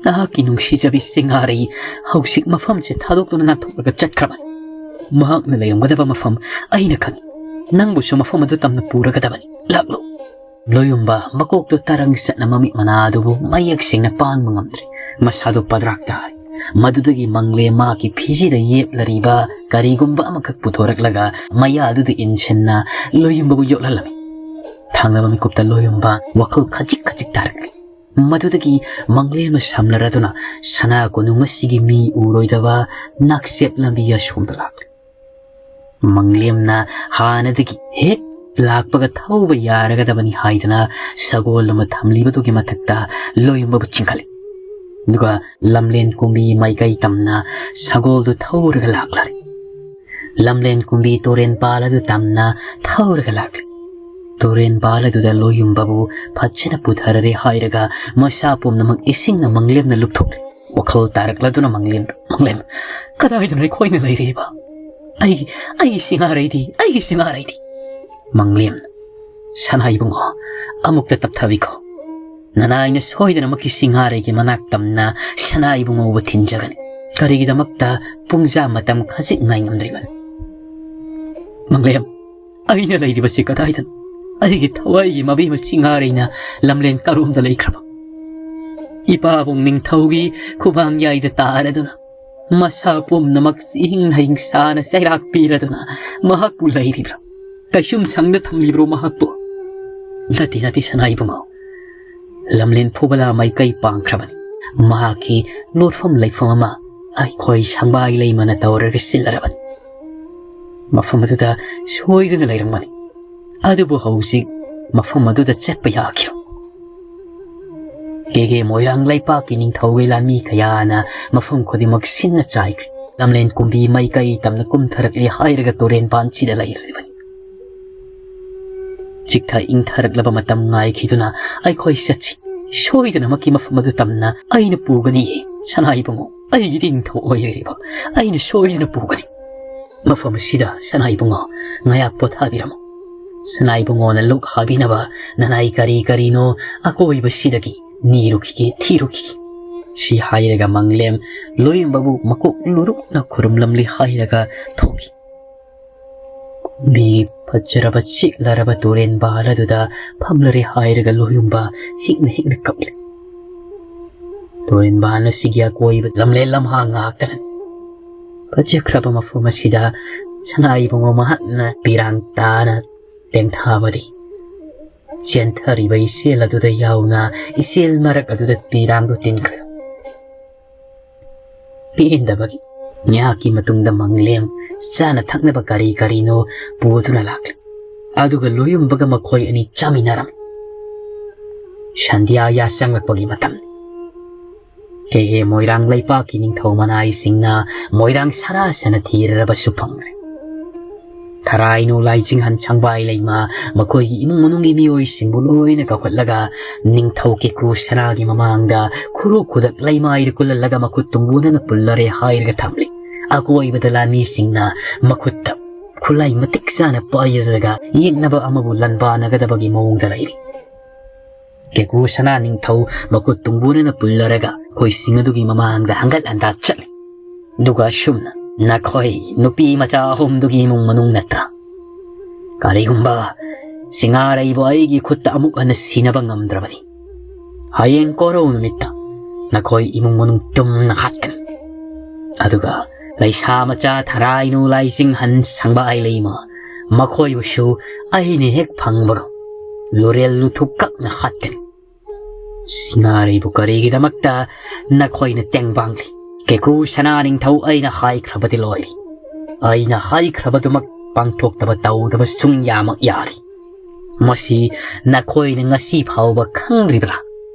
ꯅꯍꯥꯛꯀꯤ ꯅꯨꯡꯁꯤꯖꯕꯤ ꯆꯤꯡꯉꯥꯔꯩ ꯍꯧꯖꯤꯛ ꯃꯐꯝꯁꯦ ꯊꯥꯗꯣꯛꯇꯨꯅ ꯅꯥꯟꯊꯣꯛꯂꯒ ꯆꯠꯈ꯭ꯔꯕꯅꯤ꯫ ꯃꯍꯥꯛꯅ ꯂꯩꯔꯝꯒꯗꯕ ꯃꯐꯝ ꯑꯩꯅ ꯈꯪꯏ꯫ ꯅꯪꯕꯨꯁꯨ ꯃꯐꯝ ꯑꯗꯨ ꯇꯝꯅ ꯄꯨꯔꯒꯗꯕꯅꯤ꯫ ꯂꯥꯛꯂꯣ꯫" ꯂꯣꯌꯨꯝꯕ ꯃꯀꯣꯛꯇꯨ ꯇꯔꯪ ꯆꯠꯅ ꯃꯃꯤꯠ ꯃꯅꯥ ꯑꯗꯨꯕꯨ ꯃꯌꯦꯛ ꯁꯦꯡꯅ ꯄꯥꯡꯕ ꯉꯝꯗ꯭ꯔꯦ꯫ ꯃꯁꯥꯗꯨ ꯄꯗ꯭ꯔꯥꯛ ꯇꯥꯔꯦ꯫ ꯃꯗꯨꯗꯒꯤ ꯃꯪꯂꯦꯝ ꯃꯥꯒꯤ ꯐꯤꯖꯤꯗ ꯌꯦꯞꯂꯔꯤꯕ ꯀꯔꯤꯒꯨꯝꯕ ꯑꯃꯈꯛ ꯄꯨꯊꯣꯔꯛꯂꯒ ꯃꯌꯥꯗꯨꯗ ꯏꯟꯁꯤꯟꯅ ꯂꯣꯌꯨꯝꯕꯕꯨ ꯌꯣꯠꯍꯜꯂꯝꯃꯤ꯫ ꯊꯥꯡꯂꯕ ꯃꯤꯀꯨꯞꯇ ꯂꯣꯌꯨꯝꯕ ꯋꯥꯈꯜ ꯈꯖꯤꯛ ꯈꯖꯤꯛ ꯇꯥꯔꯛꯂꯤ꯫ ꯃꯗꯨꯗꯒꯤ ꯃꯪꯂꯦꯝꯅ ꯁꯝꯅꯔꯗꯨꯅ ꯁꯅꯥ ꯀꯣꯅꯨꯡ ꯑꯁꯤꯒꯤ ꯃꯤ ꯎꯔꯣꯏꯗꯕ ꯅꯥꯛꯆꯦꯞ ꯂꯝꯕꯤ ꯑꯁꯣꯝꯗ ꯂꯥꯛꯂꯤ꯫ ꯃꯪꯂꯦꯝꯅ ꯍꯥꯟꯅꯗꯒꯤ ꯍꯦꯛ ꯂꯥꯛꯄꯒ ꯊꯧꯕ ꯌꯥꯔꯒꯗꯕꯅꯤ ꯍꯥꯏꯗꯅ ꯁꯒꯣꯜ ꯑꯃ ꯊꯝꯂꯤꯕꯗꯨꯒꯤ ꯃꯊꯛꯇ ꯂꯣꯌꯨꯝꯕꯕꯨ ꯆꯤꯡꯈꯠꯂꯤ꯫ ꯑꯗꯨꯒ ꯂꯝꯂꯦꯟ ꯀꯨꯝꯕꯤ ꯃꯥꯏꯀꯩ ꯇꯝꯅ ꯁꯒꯣꯜꯗꯨ ꯊꯧꯔꯒ ꯂꯥꯛꯂꯔꯦ꯫ ꯂꯝꯂꯦꯟ ꯀꯨꯝꯕꯤ ꯇꯨꯔꯦꯟ ꯄꯥꯜ ꯑꯗꯨ ꯇꯝꯅ ꯊꯧꯔꯒ ꯂꯥꯛꯂꯤ꯫ ꯇꯨꯔꯦꯟ ꯄꯥꯜ ꯑꯗꯨꯗ ꯂꯣꯌꯨꯝꯕꯕꯨ ꯐꯖꯅ ꯄꯨꯊꯔꯔꯦ ꯍꯥꯏꯔꯒ ꯃꯁꯥ ꯄꯨꯝꯅꯃꯛ ꯏꯁꯤꯡꯅ ꯃꯪꯂꯦꯝꯅ ꯂꯨꯞꯊꯣꯛꯂꯤ꯫ ꯋꯥꯈꯜ ꯇꯥꯔꯛꯂꯗꯨꯅ ꯃꯪꯂꯦꯝꯗ, "ꯃꯪꯂꯦꯝ, ꯀꯗꯥꯏꯗꯅꯣ ꯑꯩꯈꯣꯏꯅ ꯂꯩꯔꯤꯕ? ꯑꯩꯒꯤ, ꯑꯩꯒꯤ ꯁꯤꯡꯍꯥꯔꯩꯗꯤ, ꯑꯩꯒꯤ ꯁꯤꯡꯍꯥꯔꯩꯗꯤ?" ꯃꯪꯂꯦꯝꯅ, "ꯁꯅꯥ ꯏꯕꯨꯡꯉꯣ, ꯑꯃꯨꯛꯇ ꯇꯞꯊꯕꯤꯈꯣ꯫ ꯅꯅꯥꯏꯅ ꯁꯣꯏꯗꯅꯃꯛꯀꯤ ꯁꯤꯡꯍꯥꯔꯩꯒꯤ ꯃꯅꯥꯛ ꯇꯝꯅ ꯁꯅꯥ ꯏꯕꯨꯡꯉꯣꯕꯨ ꯊꯤꯟꯖꯒꯅꯤ꯫ ꯀꯔꯤꯒꯤꯗꯃꯛꯇ ꯄꯨꯡꯖꯥ ꯃꯇꯝ ꯈꯖꯤꯛ ꯉꯥꯏ ꯉꯝꯗ꯭ꯔꯤꯕꯅꯣ? ꯃꯪꯂꯦꯝ, ꯑꯩꯅ ꯂꯩꯔꯤꯕꯁꯤ ꯀꯗꯥꯏꯗꯅꯣ? ꯑꯩꯒꯤ ꯊꯋꯥꯏꯒꯤ ꯃꯕꯦꯝꯃ ꯁꯤꯡꯍꯥꯔꯩꯅ ꯂꯝꯂꯦꯟ ꯀꯔꯣꯝꯗ ꯂꯩꯈ꯭ꯔꯕ? ꯏꯄꯥꯕꯨꯡ ꯅꯤꯡꯊꯧꯒꯤ ꯈꯨꯕꯥꯡ ꯌꯥꯏꯗ ꯇꯥꯔꯗꯨꯅ ꯃꯁꯥ ꯄꯨꯝꯅꯃꯛ ꯏꯍꯤꯡ ꯍꯤꯡꯁꯥꯅ ꯆꯩꯔꯥꯛ ꯄꯤꯔꯗꯨꯅ ꯃꯍꯥꯛꯄꯨ ꯂꯩꯔꯤꯕ꯭ꯔꯥ? ꯀꯩꯁꯨꯝ ꯁꯪꯗ ꯊꯝꯂꯤꯕ꯭ꯔꯣ ꯃꯍꯥꯛꯄꯨ? ꯅꯠꯇꯦ, ꯅꯠꯇꯦ, ꯁꯅꯥ ꯏꯕꯨꯡꯉꯣ꯫ ꯂꯝꯂꯦꯟ ꯐꯨꯕꯂꯥ ꯃꯥꯏꯀꯩ ꯄꯥꯡꯈ꯭ꯔꯕꯅꯤ꯫ ꯃꯍꯥꯛꯀꯤ ꯂꯣꯠꯐꯝ ꯂꯩꯐꯝ ꯑꯃ ꯑꯩꯈꯣꯏ ꯁꯪꯕꯥꯏ ꯂꯩꯃꯅ ꯇꯧꯔꯒ ꯁꯤꯜꯂꯔꯕꯅꯤ꯫ ꯃꯐꯝ ꯑꯗꯨꯗ ꯁꯣꯏꯗꯨꯅ ꯂꯩꯔꯝꯒꯅꯤ꯫ ꯑꯗꯨꯕꯨ ꯍꯧꯖꯤꯛ ꯃꯐꯝ ꯑꯗꯨꯗ ꯆꯠꯄ ꯌꯥꯈꯤꯔꯣꯏ꯫ ꯀꯦꯒꯦ ꯃꯣꯏꯔꯥꯡ ꯂꯩꯄꯥꯛꯀꯤ ꯅꯤꯡꯊꯧꯒꯤ ꯂꯥꯟꯃꯤ ꯀꯌꯥꯅ ꯃꯐꯝ ꯈꯨꯗꯤꯡꯃꯛ ꯁꯤꯟꯅ ꯆꯥꯏꯈ꯭ꯔꯦ꯫ ꯂꯝꯂꯦꯟ ꯀꯨꯝꯕꯤ ꯃꯥꯏꯀꯩ ꯇꯝꯅ ꯀꯨꯝꯊꯔꯛꯂꯦ ꯍꯥꯏꯔꯒ ꯇꯨꯔꯦꯟ ꯄꯥꯟꯁꯤꯗ ꯂꯩꯔꯤꯕꯅꯤ꯫ ꯆꯤꯛꯊ ꯏꯪꯊꯔꯛꯂꯕ ꯃꯇꯝ ꯉꯥꯏꯈꯤꯗꯨꯅ ꯑꯩꯈꯣꯏ ꯆꯠꯁꯤ꯫ ꯁꯣꯏꯗꯅꯃꯛꯀꯤ ꯃꯐꯝ ꯑꯗꯨ ꯇꯝꯅ ꯑꯩꯅ ꯄꯨꯒꯅꯤꯌꯦ, ꯁꯅꯥ ꯏꯕꯨꯡꯉꯣ꯫ ꯑꯩꯒꯤꯗꯤ ꯅꯤꯡꯊꯧ ꯑꯣꯏꯔꯤꯕ, ꯑꯩꯅ ꯁꯣꯏꯗꯅ ꯄꯨꯒꯅꯤ꯫ ꯃꯐꯝ ꯑꯁꯤꯗ, ꯁꯅꯥ ꯏꯕꯨꯡꯉꯣ, ꯉꯥꯏꯍꯥꯛ ꯄꯣꯊꯥꯕꯤꯔꯝꯃꯨ꯫ ꯁꯅꯥ ꯏꯕꯨꯡꯉꯣꯅ ꯂꯨꯛ ꯍꯥꯕꯤꯅꯕ ꯅꯅꯥꯏ ꯀꯔꯤ ꯀꯔꯤꯅꯣ ꯑꯀꯣꯏꯕꯁꯤꯗꯒꯤ ꯅꯤꯔꯨꯈꯤꯒꯦ, ꯊꯤꯔꯨꯈꯤꯒꯦ꯫ ꯁꯤ ꯍꯥꯏꯔꯒ ꯃꯪꯂꯦꯝ ꯂꯣꯏꯌꯨꯝꯕꯕꯨ ꯃꯀꯣꯛ ꯂꯨꯔꯨꯛꯅ ꯈꯨꯔꯨꯝꯂꯝꯂꯤ ꯍꯥꯏꯔꯒ ꯊꯣꯛꯈꯤ꯫ ꯀꯨꯝꯕꯤ ꯐꯖꯔꯕ ꯆꯤꯛꯂꯔꯕ ꯇꯨꯔꯦꯟꯕꯥꯟ ꯑꯗꯨꯗ ꯐꯝꯂꯔꯦ ꯍꯥꯏꯔꯒ ꯂꯣꯏꯌꯨꯝꯕ ꯍꯤꯛꯅ ꯍꯤꯛꯅ ꯀꯞꯂꯤ꯫ ꯇꯨꯔꯦꯟꯕꯥꯟ ꯑꯁꯤꯒꯤ ꯑꯀꯣꯏꯕ ꯂꯝꯂꯦꯟ ꯂꯝꯍꯥꯡ ꯉꯥꯛꯇꯅꯤ꯫ ꯐꯖꯈ꯭ꯔꯕ ꯃꯐꯝ ꯑꯁꯤꯗ ꯁꯅꯥ ꯏꯕꯨꯡꯉꯣ ꯃꯍꯥꯛꯅ ꯄꯤꯔꯥꯡ ꯇꯥꯅ ꯇꯦꯡꯊꯥꯕꯗꯤ ꯆꯦꯟꯊꯔꯤꯕ ꯏꯆꯦꯜ ꯑꯗꯨꯗ ꯌꯥꯎꯅ ꯏꯆꯦꯜ ꯃꯔꯛ ꯑꯗꯨꯗ ꯄꯤꯔꯥꯡꯗꯨ ꯇꯤꯟꯈ꯭ꯔꯦ꯫ ꯄꯦꯟꯗꯕꯒꯤ ꯉꯥꯏꯍꯥꯛꯀꯤ ꯃꯇꯨꯡꯗ ꯃꯪꯂꯦꯝ ꯆꯥꯅ ꯊꯛꯅꯕ ꯀꯔꯤ ꯀꯔꯤꯅꯣ ꯄꯨꯗꯨꯅ ꯂꯥꯛꯂꯦ꯫ ꯑꯗꯨꯒ ꯂꯣꯏꯌꯨꯝꯕꯒ ꯃꯈꯣꯏ ꯑꯅꯤ ꯆꯥꯃꯤꯟꯅꯔꯝꯃꯤ꯫ ꯁꯟꯙ꯭ꯌꯥ ꯌꯥꯆꯪꯂꯛꯄꯒꯤ ꯃꯇꯝꯅꯤ꯫ ꯀꯦꯒꯦ ꯃꯣꯏꯔꯥꯡ ꯂꯩꯄꯥꯛꯀꯤ ꯅꯤꯡꯊꯧ ꯃꯅꯥꯏꯁꯤꯡꯅ ꯃꯣꯏꯔꯥꯡ ꯁꯔꯥꯁꯅ ꯊꯤꯔꯔꯕꯁꯨ ꯐꯪꯗ꯭ꯔꯦ꯫ ꯊꯔꯥꯏꯅꯨ ꯂꯥꯏꯆꯤꯡꯍꯟ ꯁꯪꯕꯥꯏ ꯂꯩꯃ ꯃꯈꯣꯏꯒꯤ ꯏꯃꯨꯡ ꯃꯅꯨꯡꯒꯤ ꯃꯤꯑꯣꯏꯁꯤꯡꯕꯨ ꯂꯣꯏꯅ ꯀꯧꯈꯠꯂꯒ ꯅꯤꯡꯊꯧ ꯀꯦꯀ꯭ꯔꯨ ꯁꯅꯥꯒꯤ ꯃꯃꯥꯡꯗ ꯈꯨꯔꯨ ꯈꯨꯗꯛ ꯂꯩꯃꯥꯏꯗ ꯀꯨꯜꯍꯜꯂꯒ ꯃꯈꯨꯠ ꯇꯨꯡꯒꯣꯟꯅꯅ ꯄꯨꯜꯂꯔꯦ ꯍꯥꯏꯔꯒ ꯊꯝꯂꯤ꯫ ꯑꯀꯣꯏꯕꯗ ꯂꯥꯟꯃꯤꯁꯤꯡꯅ ꯃꯈꯨꯠꯇ ꯈꯨꯠꯂꯥꯏ ꯃꯇꯤꯛ ꯆꯥꯅ ꯄꯥꯏꯔꯒ ꯌꯦꯛꯅꯕ ꯑꯃꯕꯨ ꯂꯥꯟꯕꯥꯟꯅꯒꯗꯕꯒꯤ ꯃꯑꯣꯡꯗ ꯂꯩꯔꯤ꯫ ꯀꯦꯀꯨ ꯁꯅꯥ ꯅꯤꯡꯊꯧ ꯃꯈꯨꯠ ꯇꯨꯡꯕꯨꯅꯅ ꯄꯨꯜꯂꯔꯒ ꯈꯣꯏꯁꯤꯡ ꯑꯗꯨꯒꯤ ꯃꯃꯥꯡꯗ ꯍꯪꯒꯠ ꯍꯟꯗꯥ ꯆꯠꯂꯤ꯫ ꯑꯗꯨꯒ ꯑꯁꯨꯝꯅ ꯅꯈꯣꯏ ꯅꯨꯄꯤ ꯃꯆꯥ ꯑꯍꯨꯝꯗꯨꯒꯤ ꯏꯃꯨꯡ ꯃꯅꯨꯡ ꯅꯠꯇ꯭ꯔꯥ? ꯀꯔꯤꯒꯨꯝꯕ ꯁꯤꯡꯉꯥꯔꯩꯕꯨ ꯑꯩꯒꯤ ꯈꯨꯠꯇ ꯑꯃꯨꯛ ꯍꯟꯅ ꯁꯤꯅꯕ ꯉꯝꯗ꯭ꯔꯕꯗꯤ, ꯍꯌꯦꯡ ꯀꯣꯔꯧ ꯅꯨꯃꯤꯠꯇ ꯅꯈꯣꯏ ꯏꯃꯨꯡ ꯃꯅꯨꯡ ꯇꯨꯝꯅ ꯍꯥꯠꯀꯅꯤ꯫ ꯑꯗꯨꯒ ꯂꯩꯁꯥ ꯃꯆꯥ ꯊꯔꯥꯏꯅꯨ ꯂꯥꯏꯖꯤꯡꯍꯟ ꯁꯪꯕꯥꯏ ꯂꯩꯃ ꯃꯈꯣꯏꯕꯨꯁꯨ ꯑꯩꯅ ꯍꯦꯛ ꯐꯪꯕꯒ ꯂꯨꯔꯦꯜ ꯂꯨꯊꯨꯞ ꯀꯛꯅ ꯍꯥꯠꯀꯅꯤ꯫ ꯁꯤꯡꯉꯥꯔꯩꯕꯨ ꯀꯔꯤꯒꯤꯗꯃꯛꯇ ꯅꯈꯣꯏꯅ ꯇꯦꯡꯕꯥꯡꯂꯤ? ꯀꯦꯀ꯭ꯔꯨ ꯁꯅꯥ ꯅꯤꯡꯊꯧ ꯑꯩꯅ ꯍꯥꯏꯈ꯭ꯔꯕꯗꯤ ꯂꯣꯏꯔꯦ꯫ ꯑꯩꯅ ꯍꯥꯏꯈ꯭ꯔꯕꯗꯨꯃꯛ ꯄꯥꯡꯊꯣꯛꯇꯕ ꯇꯧꯗꯕ ꯁꯨꯡꯌꯥꯃꯛ ꯌꯥꯔꯤ꯫ ꯃꯁꯤ ꯅꯈꯣꯏꯅ ꯉꯁꯤ ꯐꯥꯎꯕ ꯈꯪꯗ꯭ꯔꯤꯕ꯭ꯔꯥ?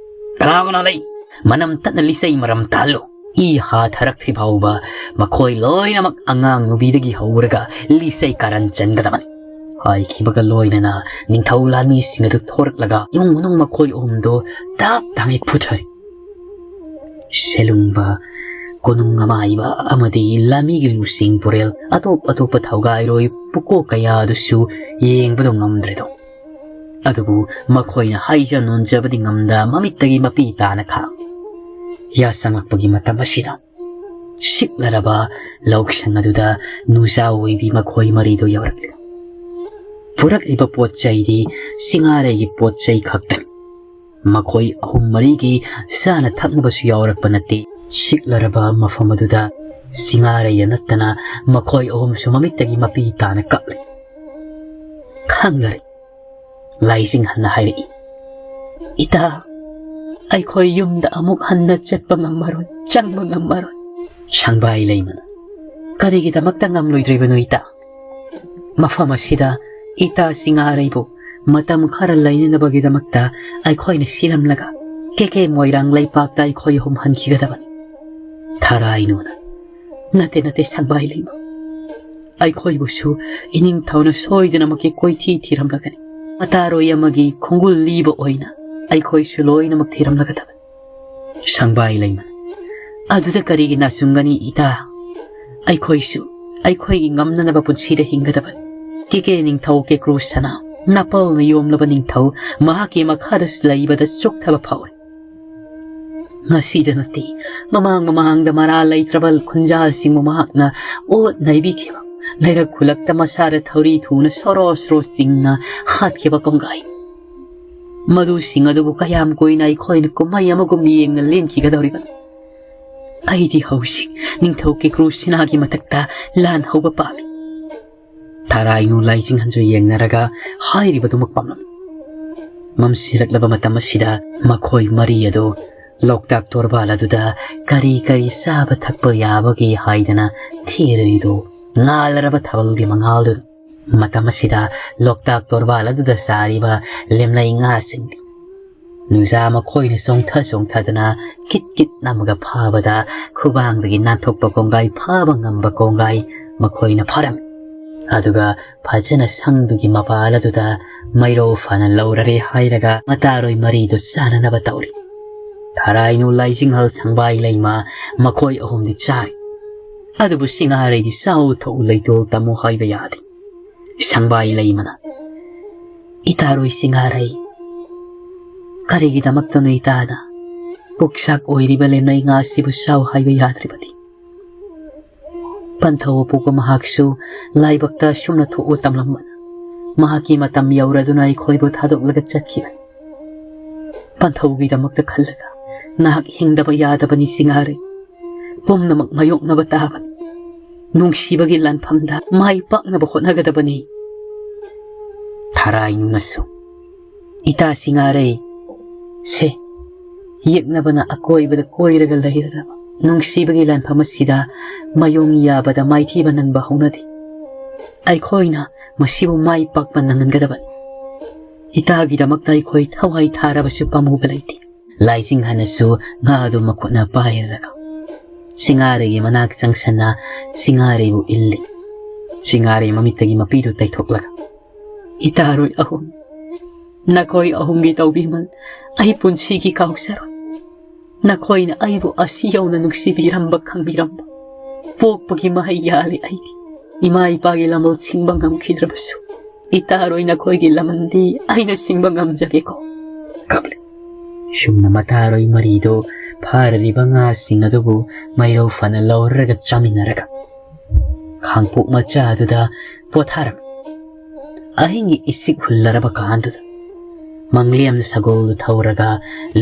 ꯀꯅꯥꯒꯅ ꯂꯩ? ꯃꯅꯝ ꯇꯠꯅ ꯂꯤꯆꯩ ꯃꯔꯝ ꯇꯥꯍꯜꯂꯨ꯫ ꯏ ꯍꯥꯊꯔꯛꯇ꯭ꯔꯤ ꯐꯥꯎꯕ ꯃꯈꯣꯏ ꯂꯣꯏꯅꯃꯛ ꯑꯉꯥꯡ ꯅꯨꯕꯤꯗꯒꯤ ꯍꯧꯔꯒ ꯂꯤꯆꯩ ꯀꯥꯔꯟ ꯆꯟꯒꯗꯕꯅꯤ꯫ ꯍꯥꯏꯈꯤꯕꯒ ꯂꯣꯏꯅꯅ ꯅꯤꯡꯊꯧ ꯂꯥꯟꯃꯤꯁꯤꯡ ꯑꯗꯨ ꯊꯣꯔꯛꯂꯒ ꯏꯃꯨꯡ ꯃꯅꯨꯡ ꯃꯈꯣꯏ ꯑꯍꯨꯝꯗꯨ ꯇꯞ ꯇꯥꯉꯩ ꯐꯨꯊꯔꯤ꯫ ꯁꯦꯂꯨꯡꯕ, ꯀꯣꯅꯨꯡ ꯑꯃꯥꯏꯕ ꯑꯃꯗꯤ ꯂꯥꯟꯃꯤꯒꯤ ꯂꯨꯆꯤꯡ ꯄꯨꯔꯦꯜ ꯑꯇꯣꯞ ꯑꯇꯣꯞꯄ ꯊꯧꯒꯥꯏꯔꯣꯏ ꯄꯨꯀꯣꯛ ꯀꯌꯥ ꯑꯗꯨꯁꯨ ꯌꯦꯡꯕꯗꯣ ꯉꯝꯗ꯭ꯔꯦꯗꯣ꯫ ꯑꯗꯨꯕꯨ ꯃꯈꯣꯏꯅ ꯍꯥꯏꯖ ꯅꯣꯟꯖꯕꯗꯤ ꯉꯝꯗ ꯃꯃꯤꯠꯇꯒꯤ ꯃꯄꯤ ꯇꯥꯅ ꯈꯥꯛ꯫ ꯌꯥꯁꯪꯂꯛꯄꯒꯤ ꯃꯇꯝ ꯑꯁꯤꯗ ꯁꯤꯛꯂꯔꯕ ꯂꯧꯁꯪ ꯑꯗꯨꯗ ꯅꯨꯡꯖꯥ ꯑꯣꯏꯕꯤ ꯃꯈꯣꯏ ꯃꯔꯤꯗꯨ ꯌꯧꯔꯛꯂꯤ꯫ ꯄꯨꯔꯛꯂꯤꯕ ꯄꯣꯠ ꯆꯩꯗꯤ ꯁꯤꯡꯉꯥꯔꯩꯒꯤ ꯄꯣꯠ ꯆꯩ ꯈꯛꯇꯅꯤ꯫ ꯃꯈꯣꯏ ꯑꯍꯨꯝ ꯃꯔꯤꯒꯤ ꯆꯥꯅ ꯊꯛꯅꯕꯁꯨ ꯌꯥꯎꯔꯛꯄ ꯅꯠꯇꯦ꯫ ꯁꯤꯛꯂꯔꯕ ꯃꯐꯝ ꯑꯗꯨꯗ ꯁꯤꯡꯉꯥꯔꯩꯗ ꯅꯠꯇꯅ ꯃꯈꯣꯏ ꯑꯍꯨꯝꯁꯨ ꯃꯃꯤꯠꯇꯒꯤ ꯃꯄꯤ ꯇꯥꯅ ꯀꯞꯂꯤ꯫ ꯈꯪꯗꯔꯦ꯫ ꯂꯥꯏꯖꯤꯡ ꯍꯟꯅ ꯍꯥꯏꯔꯛꯏ, "ꯏꯇꯥ, ꯑꯩꯈꯣꯏ ꯌꯨꯝꯗ ꯑꯃꯨꯛ ꯍꯟꯅ ꯆꯠꯄ ꯉꯝꯃꯔꯣꯏ, ꯆꯪꯕ ꯉꯝꯃꯔꯣꯏ꯫" ꯁꯪꯕꯥꯏ ꯂꯩꯃꯅ, "ꯀꯔꯤꯒꯤꯗꯃꯛꯇ ꯉꯝꯂꯣꯏꯗ꯭ꯔꯤꯕꯅꯣ ꯏꯇꯥ? ꯃꯐꯝ ꯑꯁꯤꯗ ꯏꯇꯥ ꯁꯤꯡꯉꯥꯔꯩꯕꯨ ꯃꯇꯝ ꯈꯔ ꯂꯩꯅꯅꯕꯒꯤꯗꯃꯛꯇ ꯑꯩꯈꯣꯏꯅ ꯁꯤꯔꯝꯂꯒ ꯀꯦꯀꯦ ꯃꯣꯏꯔꯥꯡ ꯂꯩꯄꯥꯛꯇ ꯑꯩꯈꯣꯏ ꯑꯍꯨꯝ ꯍꯟꯈꯤꯒꯗꯕꯅꯤ꯫" ꯊꯔꯥꯏꯅꯨꯅ, "ꯅꯠꯇꯦ, ꯅꯠꯇꯦ, ꯁꯪꯕꯥꯏ ꯂꯩꯃ꯫ ꯑꯩꯈꯣꯏꯕꯨꯁꯨ ꯏꯅꯤꯡꯊꯧꯅ ꯁꯣꯏꯗꯅꯃꯛꯀꯤ ꯀꯣꯏꯊꯤ ꯊꯤꯔꯝꯂꯒꯅꯤ꯫ ꯑꯇꯥꯔꯣꯏ ꯑꯃꯒꯤ ꯈꯣꯡꯒꯨꯜ ꯂꯤꯕ ꯑꯣꯏꯅ ꯑꯩꯈꯣꯏꯁꯨ ꯂꯣꯏꯅꯃꯛ ꯊꯤꯔꯝꯂꯒꯗꯕꯅꯤ꯫" ꯁꯪꯕꯥꯏ ꯂꯩꯃ, "ꯑꯗꯨꯗ ꯀꯔꯤꯒꯤ ꯅꯥꯆꯨꯡꯒꯅꯤ ꯏꯇꯥ? ꯑꯩꯈꯣꯏꯁꯨ ꯑꯩꯈꯣꯏꯒꯤ ꯉꯝꯅꯅꯕ ꯄꯨꯟꯁꯤꯗ ꯍꯤꯡꯒꯗꯕꯅꯤ꯫ ꯀꯦꯀꯦ ꯅꯤꯡꯊꯧ ꯀꯦꯀ꯭ꯔꯨ ꯁꯅꯥ, ꯅꯥꯄꯜꯅ ꯌꯣꯝꯂꯕ ꯅꯤꯡꯊꯧ ꯃꯍꯥꯛꯀꯤ ꯃꯈꯥꯗ ꯂꯩꯕꯗ ꯆꯣꯛꯊꯕ ꯐꯥꯎꯔꯤ꯫ ꯉꯁꯤꯗ ꯅꯠꯇꯦ, ꯃꯃꯥꯡ ꯃꯃꯥꯡꯗ ꯃꯔꯥ ꯂꯩꯇ꯭ꯔꯕ ꯈꯨꯟꯖꯥꯁꯤꯡꯕꯨ ꯃꯍꯥꯛꯅ ꯑꯣꯠ ꯅꯩꯕꯤꯈꯤꯕ, ꯂꯩꯔꯛ ꯈꯨꯂꯛꯇ ꯃꯁꯥꯗ ꯊꯧꯔꯤ ꯊꯨꯅ ꯁꯣꯔꯣ ꯁꯣꯔꯣ ꯆꯤꯡꯅ ꯍꯥꯠꯈꯤꯕ ꯀꯣꯡꯒꯥꯏ, ꯃꯗꯨꯁꯤꯡ ꯑꯗꯨꯕꯨ ꯀꯌꯥꯝ ꯀꯨꯏꯅ ꯑꯩꯈꯣꯏꯅ ꯀꯨꯝꯍꯩ ꯑꯃꯒꯨꯝ ꯌꯦꯡꯅ ꯂꯦꯟꯈꯤꯒꯗꯧꯔꯤꯕꯅꯣ? ꯑꯩꯗꯤ ꯍꯧꯖꯤꯛ ꯅꯤꯡꯊꯧ ꯀꯦꯀ꯭ꯔꯨ ꯁꯤꯅꯥꯒꯤ ꯃꯊꯛꯇ ꯂꯥꯟ ꯍꯧꯕ ꯄꯥꯝꯃꯤ꯫ ꯊꯔꯥꯏꯅꯨ ꯂꯥꯏꯖꯤꯡꯍꯟꯁꯨ ꯌꯦꯡꯅꯔꯒ ꯍꯥꯏꯔꯤꯕꯗꯨꯃꯛ ꯄꯥꯝꯂꯝꯃꯤ꯫ ꯃꯝꯁꯤꯜꯂꯛꯂꯕ ꯃꯇꯝ ꯑꯁꯤꯗ ꯃꯈꯣꯏ ꯃꯔꯤ ꯑꯗꯨ ꯂꯣꯛꯇꯥꯛ ꯇꯣꯔꯕꯥꯜ ꯑꯗꯨꯗ ꯀꯔꯤ ꯀꯔꯤ ꯆꯥꯕ ꯊꯛꯄ ꯌꯥꯕꯒꯦ ꯍꯥꯏꯗꯅ ꯊꯤꯔꯤꯗꯨ ꯉꯥꯜꯂꯔꯕ ꯊꯥꯕꯜꯒꯤ ꯃꯉꯥꯜꯗꯨ꯫ ꯃꯇꯝ ꯑꯁꯤꯗ ꯂꯣꯛꯇꯥꯛ ꯇꯣꯔꯕꯥꯜ ꯑꯗꯨꯗ ꯆꯥꯔꯤꯕ ꯂꯦꯝꯂꯩ ꯉꯥꯁꯤꯡꯗꯤ ꯅꯨꯡꯖꯥ ꯃꯈꯣꯏꯅ ꯆꯣꯡꯊ ꯆꯣꯡꯊꯗꯅ ꯀꯤꯠ ꯀꯤꯠ ꯅꯝꯃꯒ ꯐꯥꯕꯗ ꯈꯨꯕꯥꯡꯗꯒꯤ ꯅꯥꯟꯊꯣꯛꯄ ꯀꯣꯡꯒꯥꯏ ꯐꯥꯕ ꯉꯝꯕ ꯀꯣꯡꯒꯥꯏ ꯃꯈꯣꯏꯅ ꯐꯥꯔꯝꯃꯤ꯫ ꯑꯗꯨꯒ ꯐꯖꯅ ꯁꯪꯗꯨꯒꯤ ꯃꯄꯥꯜ ꯑꯗꯨꯗ ꯃꯩꯔꯧ ꯐꯅ ꯂꯧꯔꯔꯦ ꯍꯥꯏꯔꯒ ꯃꯇꯥꯔꯣꯏ ꯃꯔꯤꯗꯨ ꯆꯥꯅꯅꯕ ꯇꯧꯔꯤ꯫ ꯊꯔꯥꯏꯅꯨ ꯂꯥꯏꯖꯤꯡꯍꯜ ꯁꯪꯕꯥꯏ ꯂꯩꯃ ꯃꯈꯣꯏ ꯑꯍꯨꯝꯗꯤ ꯆꯥꯔꯤ꯫ ꯑꯗꯨꯕꯨ ꯁꯤꯡꯍꯥꯔꯩꯗꯤ ꯆꯥꯎ ꯊꯛꯎ ꯂꯩꯇꯣꯜ ꯇꯝꯃꯨ ꯍꯥꯏꯕ ꯌꯥꯗꯦ꯫ ꯁꯪꯕꯥꯏ ꯂꯩꯃꯅ, "ꯏꯇꯥꯔꯣꯏ ꯁꯤꯡꯍꯥꯔꯩ, ꯀꯔꯤꯒꯤꯗꯃꯛꯇꯅꯣ ꯏꯇꯥꯅ ꯄꯨꯛꯆꯥꯛ ꯑꯣꯏꯔꯤꯕ ꯂꯦꯝꯅꯩ ꯉꯥꯁꯤꯕꯨ ꯆꯥꯎ ꯍꯥꯏꯕ ꯌꯥꯗ꯭ꯔꯤꯕꯗꯤ?" ꯄꯟꯊꯧ ꯑꯄꯣꯛꯄ ꯃꯍꯥꯛꯁꯨ ꯂꯥꯏꯕꯛꯇ ꯑꯁꯨꯝꯅ ꯊꯣꯛꯎ ꯇꯝꯂꯝꯕꯅ ꯃꯍꯥꯛꯀꯤ ꯃꯇꯝ ꯌꯧꯔꯗꯨꯅ ꯑꯩꯈꯣꯏꯕꯨ ꯊꯥꯗꯣꯛꯂꯒ ꯆꯠꯈꯤꯕꯅꯤ꯫ ꯄꯟꯊꯧꯒꯤꯗꯃꯛꯇ ꯈꯜꯂꯒ ꯅꯍꯥꯛ ꯍꯤꯡꯗꯕ ꯌꯥꯗꯕꯅꯤ ꯁꯤꯡꯍꯥꯔꯩ꯫ ꯄꯨꯝꯅꯃꯛ ꯃꯥꯌꯣꯛꯅꯕ ꯇꯥꯕꯅꯤ꯫ ꯅꯨꯡꯁꯤꯕꯒꯤ ꯂꯥꯟꯐꯝꯗ ꯃꯥꯏ ꯄꯥꯛꯅꯕ ꯍꯣꯠꯅꯒꯗꯕꯅꯤ꯫ ꯊꯔꯥꯏꯅꯨꯅꯁꯨ, "ꯏꯇꯥ ꯁꯤꯡꯍꯥꯔꯩ, ꯁꯦ, ꯌꯦꯛꯅꯕꯅ ꯑꯀꯣꯏꯕꯗ ꯀꯣꯏꯔꯒ ꯂꯩꯔꯔꯕ ꯅꯨꯡꯁꯤꯕꯒꯤ ꯂꯥꯟꯐꯝ ꯑꯁꯤꯗ ꯃꯥꯌꯣꯡ ꯌꯥꯕꯗ ꯃꯥꯏꯊꯤꯕ ꯅꯪꯕ ꯍꯧꯅꯗꯦ꯫ ꯑꯩꯈꯣꯏꯅ ꯃꯁꯤꯕꯨ ꯃꯥꯏ ꯄꯥꯛꯄ ꯅꯪꯍꯟꯒꯗꯕꯅꯤ꯫ ꯏꯇꯥꯒꯤꯗꯃꯛꯇ ꯑꯩꯈꯣꯏ ꯊꯋꯥꯏ ꯊꯥꯔꯕꯁꯨ ꯄꯥꯝꯃꯨꯕ ꯂꯩꯇꯦ꯫" ꯂꯥꯏꯖꯤꯡꯍꯟꯅꯁꯨ ꯉꯥꯗꯨ ꯃꯈꯨꯠꯅ ꯄꯥꯏꯔꯒ ꯁꯤꯡꯍꯥꯔꯩꯒꯤ ꯃꯅꯥꯛ ꯆꯪꯁꯟꯅ ꯁꯤꯡꯍꯥꯔꯩꯕꯨ ꯏꯜꯂꯤ꯫ ꯁꯤꯡꯍꯥꯔꯩ ꯃꯃꯤꯠꯇꯒꯤ ꯃꯄꯤꯗꯨ ꯇꯩꯊꯣꯛꯂꯒ, "ꯏꯇꯥꯔꯣꯏ ꯑꯍꯨꯝ, ꯅꯈꯣꯏ ꯑꯍꯨꯝꯒꯤ ꯇꯧꯕꯤꯃꯜ ꯑꯩ ꯄꯨꯟꯁꯤꯒꯤ ꯀꯥꯎꯖꯔꯣꯏ꯫ ꯅꯈꯣꯏꯅ ꯑꯩꯕꯨ ꯑꯁꯤ ꯌꯧꯅ ꯅꯨꯡꯁꯤꯕꯤꯔꯝꯕ, ꯈꯪꯕꯤꯔꯝꯕ, ꯄꯣꯛꯄꯒꯤ ꯃꯍꯩ ꯌꯥꯜꯂꯤ ꯑꯩꯗꯤ꯫ ꯏꯃꯥ ꯏꯄꯥꯒꯤ ꯂꯃꯜ ꯁꯤꯡꯕ ꯉꯝꯈꯤꯗ꯭ꯔꯕꯁꯨ, "ꯏꯇꯥꯔꯣꯏ, ꯅꯈꯣꯏꯒꯤ ꯂꯃꯟꯗꯤ ꯑꯩꯅ ꯁꯤꯡꯕ ꯉꯝꯖꯒꯦꯀꯣ?" ꯀꯞꯂꯤ꯫ ꯁꯨꯝꯅ ꯃꯇꯥꯔꯣꯏ ꯃꯔꯤꯗꯨ ꯐꯥꯔꯔꯤꯕ ꯉꯥꯁꯤꯡ ꯑꯗꯨꯕꯨ ꯃꯩꯔꯧ ꯐꯅ ꯂꯧꯔꯒ ꯆꯥꯃꯤꯟꯅꯔꯒ ꯈꯥꯡꯄꯣꯛ ꯃꯆꯥ ꯑꯗꯨꯗ ꯄꯣꯊꯥꯔꯝꯃꯤ꯫ ꯑꯍꯤꯡꯒꯤ ꯏꯁꯤꯛ ꯍꯨꯜꯂꯔꯕ ꯀꯥꯟꯗꯨꯗ ꯃꯪꯂꯦꯝꯅ ꯁꯒꯣꯜꯗꯨ ꯊꯧꯔꯒ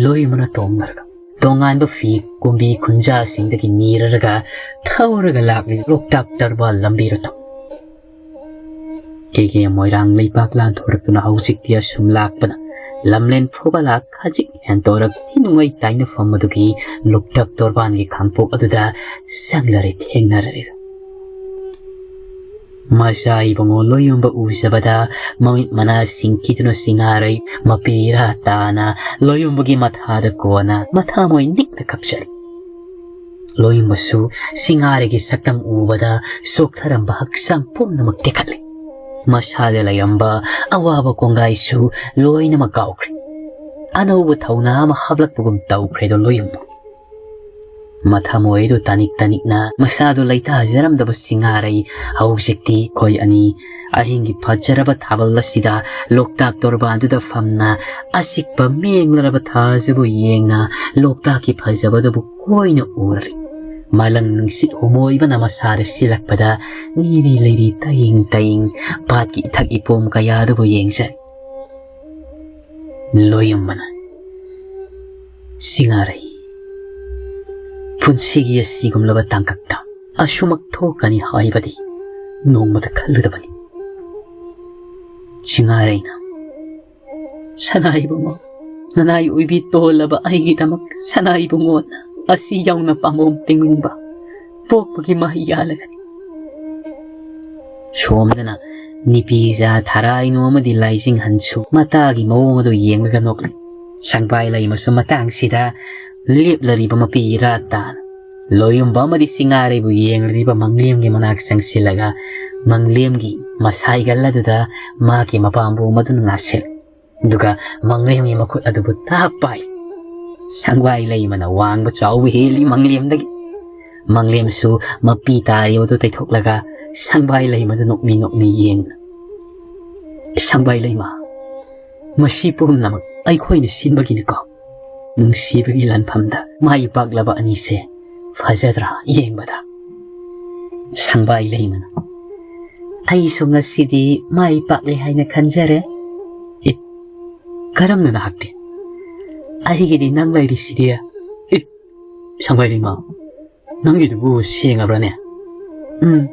ꯂꯣꯏꯃꯅ ꯇꯣꯡꯅꯔꯒ ꯇꯣꯉꯥꯟꯕ ꯐꯤ ꯀꯨꯝꯕꯤ ꯈꯨꯟꯖꯥꯁꯤꯡꯗꯒꯤ ꯅꯤꯔꯔꯒ ꯊꯧꯔꯒ ꯂꯥꯛꯂꯤ ꯂꯣꯛꯇꯥꯛ ꯇꯔꯕꯥꯜ ꯂꯝꯕꯤꯔꯣ ꯇꯧ꯫ ꯀꯦꯒꯦ ꯃꯣꯏꯔꯥꯡ ꯂꯩꯕꯥꯛ ꯂꯥꯟꯊꯣꯔꯛꯇꯨꯅ ꯍꯧꯖꯤꯛꯇꯤ ꯑꯁꯨꯝ ꯂꯥꯛꯄꯅ ꯂꯝꯂꯦꯟ ꯐꯨꯕꯂꯥ ꯈꯖꯤꯛ ꯍꯦꯟꯇꯣꯔꯛ ꯅꯨꯡꯉꯩ ꯇꯥꯏꯅꯐꯝ ꯑꯗꯨꯒꯤ ꯂꯣꯛꯇꯥꯛ ꯇꯣꯔꯕꯥꯟꯒꯤ ꯈꯥꯡꯄꯣꯛ ꯑꯗꯨꯗ ꯆꯪꯂꯔꯦ ꯊꯦꯡꯅꯔꯔꯦ꯫ ꯃꯆꯥ ꯏꯕꯨꯡꯉꯣ ꯂꯣꯏꯌꯣꯝꯕ ꯎꯖꯕꯗ ꯃꯃꯤꯠ ꯃꯅꯥ ꯁꯤꯡꯈꯤꯗꯨꯅ ꯁꯤꯡꯉꯥꯔꯩ ꯃꯄꯤ ꯏꯔꯥ ꯇꯥꯅ ꯂꯣꯏꯌꯣꯝꯕꯒꯤ ꯃꯊꯥꯗ ꯀꯣꯟꯅ ꯃꯊꯥꯃꯣꯏ ꯅꯤꯛꯅ ꯀꯞꯆꯔꯤ꯫ ꯂꯣꯏꯌꯣꯝꯕꯁꯨ ꯁꯤꯡꯉꯥꯔꯩꯒꯤ ꯁꯛꯇꯝ ꯎꯕꯗ ꯆꯣꯛꯊꯔꯝꯕ ꯍꯛꯆꯥꯡ ꯄꯨꯝꯅꯃꯛ ꯇꯦꯛꯈꯠꯂꯦ꯫ ꯃꯁꯥꯗ ꯂꯩꯔꯝꯕ ꯑꯋꯥꯕ ꯀꯣꯡꯒꯥꯏꯁꯨ ꯂꯣꯏꯅꯃꯛ ꯀꯥꯎꯈ꯭ꯔꯦ꯫ ꯑꯅꯧꯕ ꯊꯧꯅꯥ ꯑꯃ ꯍꯥꯞꯂꯛꯄꯒꯨꯝ ꯇꯧꯈ꯭ꯔꯦꯗꯣ ꯂꯣꯏꯌꯣꯝꯕ꯫ ꯃꯊꯃꯣꯏꯗꯨ ꯇꯥꯅꯤꯛ ꯇꯥꯅꯤꯛꯅ ꯃꯁꯥꯗꯨ ꯂꯩꯇꯥꯖꯔꯝꯗꯕ ꯁꯤꯡꯉꯥꯔꯩ ꯍꯧꯖꯤꯛꯇꯤ ꯑꯩꯈꯣꯏ ꯑꯅꯤ ꯑꯍꯤꯡꯒꯤ ꯐꯖꯔꯕ ꯊꯥꯕꯜ ꯑꯁꯤꯗ ꯂꯣꯛꯇꯥꯛ ꯇꯣꯔꯕꯥꯟꯗꯨꯗ ꯐꯝꯅ ꯑꯁꯤꯛꯄ ꯃꯦꯡꯂꯔꯕ ꯊꯥꯁꯤꯕꯨ ꯌꯦꯡꯅ ꯂꯣꯛꯇꯥꯛꯀꯤ ꯐꯖꯕꯗꯨꯕꯨ ꯀꯣꯏꯅ ꯎꯔꯔꯤ꯫ ꯃꯥꯂꯪ ꯅꯨꯡꯁꯤꯠ ꯍꯨꯃꯣꯏꯕꯅ ꯃꯁꯥꯗ ꯁꯤꯜꯂꯛꯄꯗ ꯅꯤꯔꯤ ꯂꯩꯔꯤ ꯇꯌꯤꯡ ꯇꯌꯤꯡ ꯄꯥꯠꯀꯤ ꯏꯊꯛ ꯏꯄꯣꯝ ꯀꯌꯥꯗꯨꯕꯨ ꯌꯦꯡꯖꯔꯤ꯫ ꯂꯣꯏꯌꯝꯕꯅ ꯁꯤꯡꯉꯥꯔꯩ, ꯄꯨꯟꯁꯤꯒꯤ ꯑꯁꯤꯒꯨꯝꯂꯕ ꯇꯥꯡꯀꯛꯇ ꯑꯁꯨꯃꯛ ꯊꯣꯛꯀꯅꯤ ꯍꯥꯏꯕꯗꯤ ꯅꯣꯡꯃꯗ ꯈꯜꯂꯨꯗꯕꯅꯤ꯫ ꯁꯤꯡꯉꯥꯔꯩꯅ, "ꯁꯅꯥ ꯏꯕꯨꯡꯉꯣ, ꯅꯅꯥꯏ ꯑꯣꯏꯕꯤ ꯇꯣꯜꯂꯕ ꯑꯩꯒꯤꯗꯃꯛ ꯁꯅꯥ ꯏꯕꯨꯡꯉꯣꯅ ꯑꯁꯤ ꯌꯧꯅ ꯄꯥꯝꯕꯣꯝ ꯇꯤꯡꯅꯤꯡꯕ ꯄꯣꯛꯄꯒꯤ ꯃꯍꯩ ꯌꯥꯜꯂꯒꯅꯤ꯫" ꯁꯣꯝꯗꯅ ꯅꯤꯄꯤꯖꯥ ꯊꯔꯥꯏꯅꯨ ꯑꯃꯗꯤ ꯂꯥꯏꯖꯤꯡꯍꯟꯁꯨ ꯃꯇꯥꯒꯤ ꯃꯑꯣꯡ ꯑꯗꯨ ꯌꯦꯡꯂꯒ ꯅꯣꯛꯂꯤ꯫ ꯁꯪꯕꯥꯏ ꯂꯩꯃꯁꯨ ꯃꯇꯥꯡꯁꯤꯗ ꯂꯦꯞꯂꯔꯤꯕ ꯃꯄꯤ ꯏꯔꯥ ꯇꯥꯅ ꯂꯣꯌꯨꯝꯕ ꯑꯃꯗꯤ ꯁꯤꯡꯉꯥꯔꯩꯕꯨ ꯌꯦꯡꯂꯔꯤꯕ ꯃꯪꯂꯦꯝꯒꯤ ꯃꯅꯥꯛ ꯆꯪꯁꯤꯜꯂꯒ ꯃꯪꯂꯦꯝꯒꯤ ꯃꯁꯥꯏꯒꯜ ꯑꯗꯨꯗ ꯃꯥꯒꯤ ꯃꯄꯥꯝꯕꯣꯝ ꯑꯗꯨꯅ ꯉꯥꯁꯤꯜꯂꯤ꯫ ꯑꯗꯨꯒ ꯃꯪꯂꯦꯝꯒꯤ ꯃꯈꯨꯠ ꯑꯗꯨꯕꯨ ꯇꯥꯛ ꯄꯥꯏ꯫ ꯁꯪꯕꯥꯏ ꯂꯩꯃꯅ ꯋꯥꯡꯕ ꯆꯥꯎꯕ ꯍꯦꯜꯂꯤ ꯃꯪꯂꯦꯝꯗꯒꯤ꯫ ꯃꯪꯂꯦꯝꯁꯨ ꯃꯄꯤ ꯇꯥꯔꯤꯕꯗꯨ ꯇꯩꯊꯣꯛꯂꯒ ꯁꯪꯕꯥꯏ ꯂꯩꯃꯗꯨ ꯅꯣꯛꯃꯤ ꯅꯣꯛꯃꯤ ꯌꯦꯡꯅ ꯁꯪꯕꯥꯏ ꯂꯩꯃ, ꯃꯁꯤ ꯄꯨꯝꯅꯃꯛ ꯑꯩꯈꯣꯏꯅ ꯁꯤꯟꯕꯒꯤꯅꯤꯀꯣ꯫ ꯅꯨꯡꯁꯤꯕꯒꯤ ꯂꯥꯟꯐꯝꯗ ꯃꯥꯏ ꯄꯥꯛꯂꯕ ꯑꯅꯤꯁꯦ ꯐꯖꯗ꯭ꯔꯥ ꯌꯦꯡꯕꯗ? ꯁꯪꯕꯥꯏ ꯂꯩꯃꯅ, "ꯑꯩꯁꯨ ꯉꯁꯤꯗꯤ ꯃꯥꯏ ꯄꯥꯛꯂꯦ ꯍꯥꯏꯅ ꯈꯟꯖꯔꯦ꯫" "ꯑꯦ, ꯀꯔꯝꯅ ꯅꯍꯥꯛꯇꯤ? ꯑꯩꯒꯤꯗꯤ ꯅꯪ ꯂꯩꯔꯤꯁꯤꯗꯤ꯫" "ꯑꯦ, ꯁꯪꯕꯥꯏ ꯂꯩꯃ, ꯅꯪꯒꯤꯗꯨꯕꯨ ꯁꯦꯡꯉꯕ꯭ꯔꯅꯦ?" "ꯎꯝ,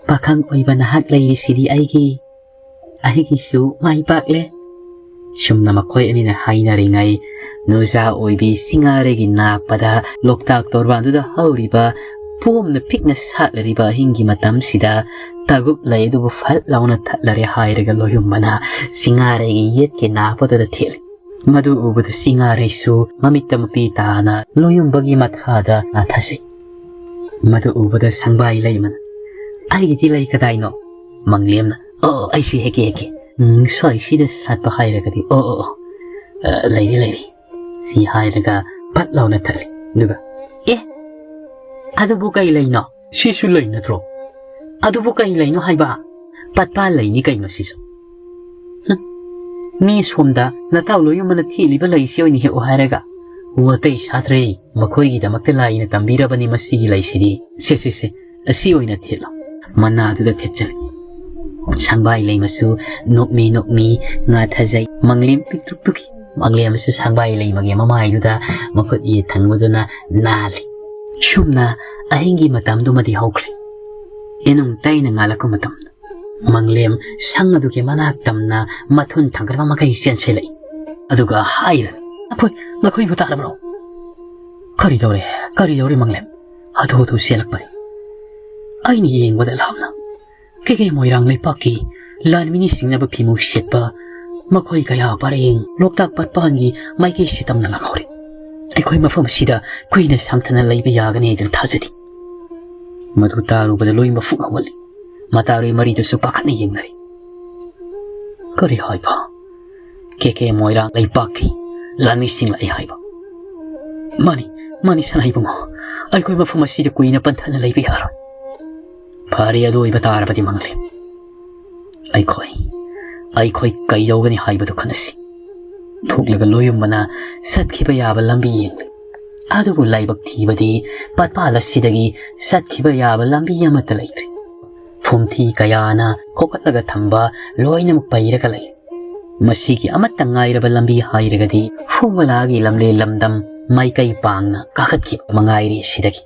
ꯄꯥꯈꯪ ꯑꯣꯏꯕ ꯅꯍꯥꯛ ꯂꯩꯔꯤꯁꯤꯗꯤ ꯑꯩꯒꯤ, ꯑꯩꯒꯤꯁꯨ ꯃꯥꯏ ꯄꯥꯛꯂꯦ꯫" ꯁꯨꯝꯅ ꯃꯈꯣꯏ ꯑꯅꯤꯅ ꯍꯥꯏꯅꯔꯤꯉꯩ, ꯅꯨꯖꯥ ꯑꯣꯏꯕꯤ ꯁꯤꯡꯉꯥꯔꯩꯒꯤ ꯅꯥꯞꯄꯗ ꯂꯣꯛꯇꯥꯛ ꯇꯣꯔꯕꯥꯟꯗꯨꯗ ꯍꯧꯔꯤꯕ ꯄꯣꯝꯅ ꯄꯤꯛꯅ ꯁꯥꯠꯂꯔꯤꯕ ꯑꯍꯤꯡꯒꯤ ꯃꯇꯝꯁꯤꯗ ꯇꯥꯒꯨꯞ ꯂꯩ ꯑꯗꯨꯕꯨ ꯐꯠ ꯂꯥꯎꯅ ꯊꯠꯂꯔꯦ ꯍꯥꯏꯔꯒ ꯂꯣꯌꯨꯝꯕꯅ ꯁꯤꯡꯉꯥꯔꯩꯒꯤ ꯌꯦꯠꯀꯤ ꯅꯥꯞꯄꯗꯨꯗ ꯊꯦꯠꯂꯤ꯫ ꯃꯗꯨ ꯎꯕꯗ ꯁꯤꯡꯉꯥꯔꯩꯁꯨ ꯃꯃꯤꯠꯇ ꯃꯄꯤ ꯇꯥꯅ ꯂꯣꯌꯨꯝꯕꯒꯤ ꯃꯊꯥꯗ ꯅꯥꯊꯖꯩ꯫ ꯃꯗꯨ ꯎꯕꯗ ꯁꯪꯕꯥꯏ ꯂꯩꯃꯅ, "ꯑꯩꯒꯤꯗꯤ ꯂꯩ ꯀꯗꯥꯏꯅꯣ?" ꯃꯪꯂꯦꯝꯅ, "ꯑꯣ, ꯑꯩꯁꯨ ꯍꯦꯛꯀꯦ, ꯍꯦꯛꯀꯦ꯫ ꯎꯝ, ꯁ꯭ꯋꯥꯏꯁꯤꯗ ꯁꯥꯠꯄ ꯍꯥꯏꯔꯒꯗꯤ, ꯑꯣ, ꯑꯣ, ꯑꯣ, ꯑ, ꯂꯩꯔꯦ, ꯂꯩꯔꯦ꯫" ꯁꯤ ꯍꯥꯏꯔꯒ ꯐꯠ ꯂꯥꯎꯅ ꯊꯠꯂꯤ꯫ ꯑꯗꯨꯒ, "ꯑꯦ, ꯑꯗꯨꯕꯨ ꯀꯩ ꯂꯩꯅꯣ? ꯁꯤꯁꯨ ꯂꯩ ꯅꯠꯇ꯭ꯔꯣ? ꯑꯗꯨꯕꯨ ꯀꯩ ꯂꯩꯅꯣ ꯍꯥꯏꯕ? ꯄꯠꯄꯥ ꯂꯩꯅꯤ ꯀꯩꯅꯣ ꯁꯤꯁꯨ꯫ ꯍꯨꯝ, ꯃꯤ ꯁꯣꯝꯗ ꯅꯇꯥꯎ ꯂꯣꯌꯨꯝꯕꯅ ꯊꯦꯠꯂꯤꯕ ꯂꯩꯁꯤ ꯑꯣꯏꯅ ꯍꯦꯛꯑꯣ ꯍꯥꯏꯔꯒ ꯋꯥꯇꯩ ꯁꯥꯗ꯭ꯔꯦ꯫ ꯃꯈꯣꯏꯒꯤꯗꯃꯛꯇ ꯂꯥꯏꯅ ꯇꯝꯕꯤꯔꯕꯅꯤ ꯃꯁꯤꯒꯤ ꯂꯩꯁꯤꯗꯤ꯫ ꯁꯦ, ꯁꯦ, ꯁꯦ, ꯑꯁꯤ ꯑꯣꯏꯅ ꯊꯦꯠꯂꯣ꯫" ꯃꯅꯥꯗꯨꯗ ꯊꯦꯠꯆꯜꯂꯤ꯫ ꯁꯪꯕꯥꯏ ꯂꯩꯃꯁꯨ ꯅꯣꯛꯃꯤ ꯅꯣꯛꯃꯤ ꯉꯥꯊꯖꯩ꯫ ꯃꯪꯂꯦꯝ ꯄꯤꯛꯇ꯭ꯔꯨꯛꯇꯨꯒꯤ ꯃꯪꯂꯦꯝꯁꯨ ꯁꯪꯕꯥꯏ ꯂꯩꯃꯒꯤ ꯃꯃꯥꯏꯗꯨꯗ ꯃꯈꯨꯠ ꯌꯦꯠ ꯊꯪꯕꯗꯨꯅ ꯅꯥꯜꯂꯤ꯫ ꯁꯨꯝꯅ ꯑꯍꯤꯡꯒꯤ ꯃꯇꯝꯗꯨꯃꯗꯤ ꯍꯧꯈ꯭ꯔꯦ꯫ ꯏꯅꯨꯡ ꯇꯩꯅ ꯉꯥꯜꯂꯛꯄ ꯃꯇꯝꯗ ꯃꯪꯂꯦꯝ ꯁꯪ ꯑꯗꯨꯒꯤ ꯃꯅꯥꯛ ꯇꯝꯅ ꯃꯊꯨꯟ ꯊꯥꯡꯒꯠꯄ ꯃꯈꯩ ꯆꯦꯟꯁꯤꯜꯂꯛꯏ꯫ ꯑꯗꯨꯒ ꯍꯥꯏꯔꯅꯤ, "ꯅꯈꯣꯏ, ꯅꯈꯣꯏꯕꯨ ꯇꯥꯔꯕ꯭ꯔꯣ? ꯀꯔꯤ ꯇꯧꯔꯦ? ꯀꯔꯤ ꯇꯧꯔꯦ ꯃꯪꯂꯦꯝ? ꯍꯥꯊꯨ ꯍꯥꯊꯨ ꯆꯦꯜꯂꯛꯄꯅꯤ꯫ ꯑꯩꯅ ꯌꯦꯡꯕꯗ ꯂꯥꯞꯅ ꯀꯩꯀꯩ ꯃꯣꯏꯔꯥꯡ ꯂꯩꯄꯥꯛꯀꯤ ꯂꯥꯟꯃꯤꯅ ꯁꯤꯡꯅꯕ ꯐꯤꯃꯨ ꯁꯦꯠꯄ ꯃꯈꯣꯏ ꯀꯌꯥ ꯄꯔꯦꯡ ꯂꯣꯛꯇꯥꯛ ꯄꯠꯄꯥꯟꯒꯤ ꯃꯥꯏꯀꯩꯁꯤ ꯇꯝꯅ ꯂꯥꯛꯍꯧꯔꯦ꯫ ꯑꯩꯈꯣꯏ ꯃꯐꯝ ꯑꯁꯤꯗ ꯀꯨꯏꯅ ꯁꯥꯡꯊꯅ ꯂꯩꯕ ꯌꯥꯒꯅꯤ ꯍꯥꯏꯗꯅ ꯊꯥꯖꯗꯦ꯫" ꯃꯗꯨ ꯇꯥꯔꯨꯕꯗ ꯂꯣꯏ ꯃꯐꯨꯛ ꯍꯧꯒꯠꯂꯤ꯫ ꯃꯇꯥꯔꯣꯏ ꯃꯔꯤꯗꯨꯁꯨ ꯄꯥꯈꯠꯅ ꯌꯦꯡꯅꯔꯤ꯫ "ꯀꯔꯤ ꯍꯥꯏꯕ? ꯀꯦ ꯀꯦ ꯃꯣꯏꯔꯥꯡ ꯂꯩꯄꯥꯛꯀꯤ ꯂꯥꯟꯃꯤꯁꯤꯡ ꯂꯥꯛꯏ ꯍꯥꯏꯕ?" "ꯃꯥꯅꯤ, ꯃꯥꯅꯤ ꯁꯅꯥ ꯏꯕꯨꯡꯉꯣ, ꯑꯩꯈꯣꯏ ꯃꯐꯝ ꯑꯁꯤꯗ ꯀꯨꯏꯅ ꯄꯟꯊꯅ ꯂꯩꯕ ꯌꯥꯔꯣꯏ꯫" "ꯐꯔꯦ, ꯑꯗꯨ ꯑꯣꯏꯕ ꯇꯥꯔꯕꯗꯤ ꯃꯪꯂꯦꯝ, ꯑꯩꯈꯣꯏ ꯑꯩꯈꯣꯏ ꯀꯩꯗꯧꯒꯅꯤ ꯍꯥꯏꯕꯗꯨ ꯈꯟꯅꯁꯤ꯫ ꯊꯣꯛꯂꯒ ꯂꯣꯌꯨꯝꯕꯅ ꯆꯠꯈꯤꯕ ꯌꯥꯕ ꯂꯝꯕꯤ ꯌꯦꯡꯂꯤ꯫ ꯑꯗꯨꯕꯨ ꯂꯥꯏꯕꯛ ꯊꯤꯕꯗꯤ ꯄꯠꯄꯥꯜ ꯑꯁꯤꯗꯒꯤ ꯆꯠꯈꯤꯕ ꯌꯥꯕ ꯂꯝꯕꯤ ꯑꯃꯠꯇ ꯂꯩꯇ꯭ꯔꯤ꯫ ꯐꯨꯝꯊꯤ ꯀꯌꯥꯅ ꯀꯣꯛꯍꯠꯂꯒ ꯊꯝꯕ ꯂꯣꯏꯅꯃꯛ ꯄꯩꯔꯒ ꯂꯩ꯫ ꯃꯁꯤꯒꯤ ꯑꯃꯠꯇ ꯉꯥꯏꯔꯕ ꯂꯝꯕꯤ ꯍꯥꯏꯔꯒꯗꯤ ꯐꯨꯕꯂꯥꯒꯤ ꯂꯝꯂꯦꯟ ꯂꯝꯗꯝ ꯃꯥꯏꯀꯩ ꯄꯥꯡꯅ ꯀꯥꯈꯠꯈꯤꯕ ꯃꯉꯥꯏꯔꯦ꯫ ꯁꯤꯗꯒꯤ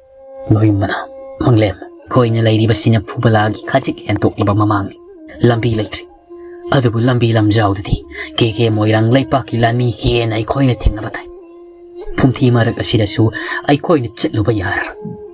ꯂꯣꯏꯃꯅ ꯃꯪꯂꯦꯝ, ꯑꯩꯈꯣꯏꯅ ꯂꯩꯔꯤꯕꯁꯤꯅ ꯐꯨꯕꯂꯥꯒꯤ ꯈꯖꯤꯛ ꯍꯦꯟꯇꯣꯛꯂꯕ ꯃꯃꯥꯡꯅꯤ꯫ ꯂꯝꯕꯤ ꯂꯩꯇ꯭ꯔꯤ꯫ ꯑꯗꯨꯕꯨ ꯂꯝꯕꯤ ꯂꯝꯖꯥꯎꯗꯗꯤ ꯀꯦ ꯀꯦ ꯃꯣꯏꯔꯥꯡ ꯂꯩꯄꯥꯛꯀꯤ ꯂꯥꯟꯃꯤ ꯍꯦꯟꯅ ꯑꯩꯈꯣꯏꯅ ꯊꯦꯡꯅꯕ ꯇꯥꯏ꯫ ꯐꯨꯝꯊꯤ ꯃꯔꯛ ꯑꯁꯤꯗꯁꯨ ꯑꯩꯈꯣꯏꯅ ꯆꯠꯂꯨꯕ ꯌꯥꯔꯔꯣꯏ꯫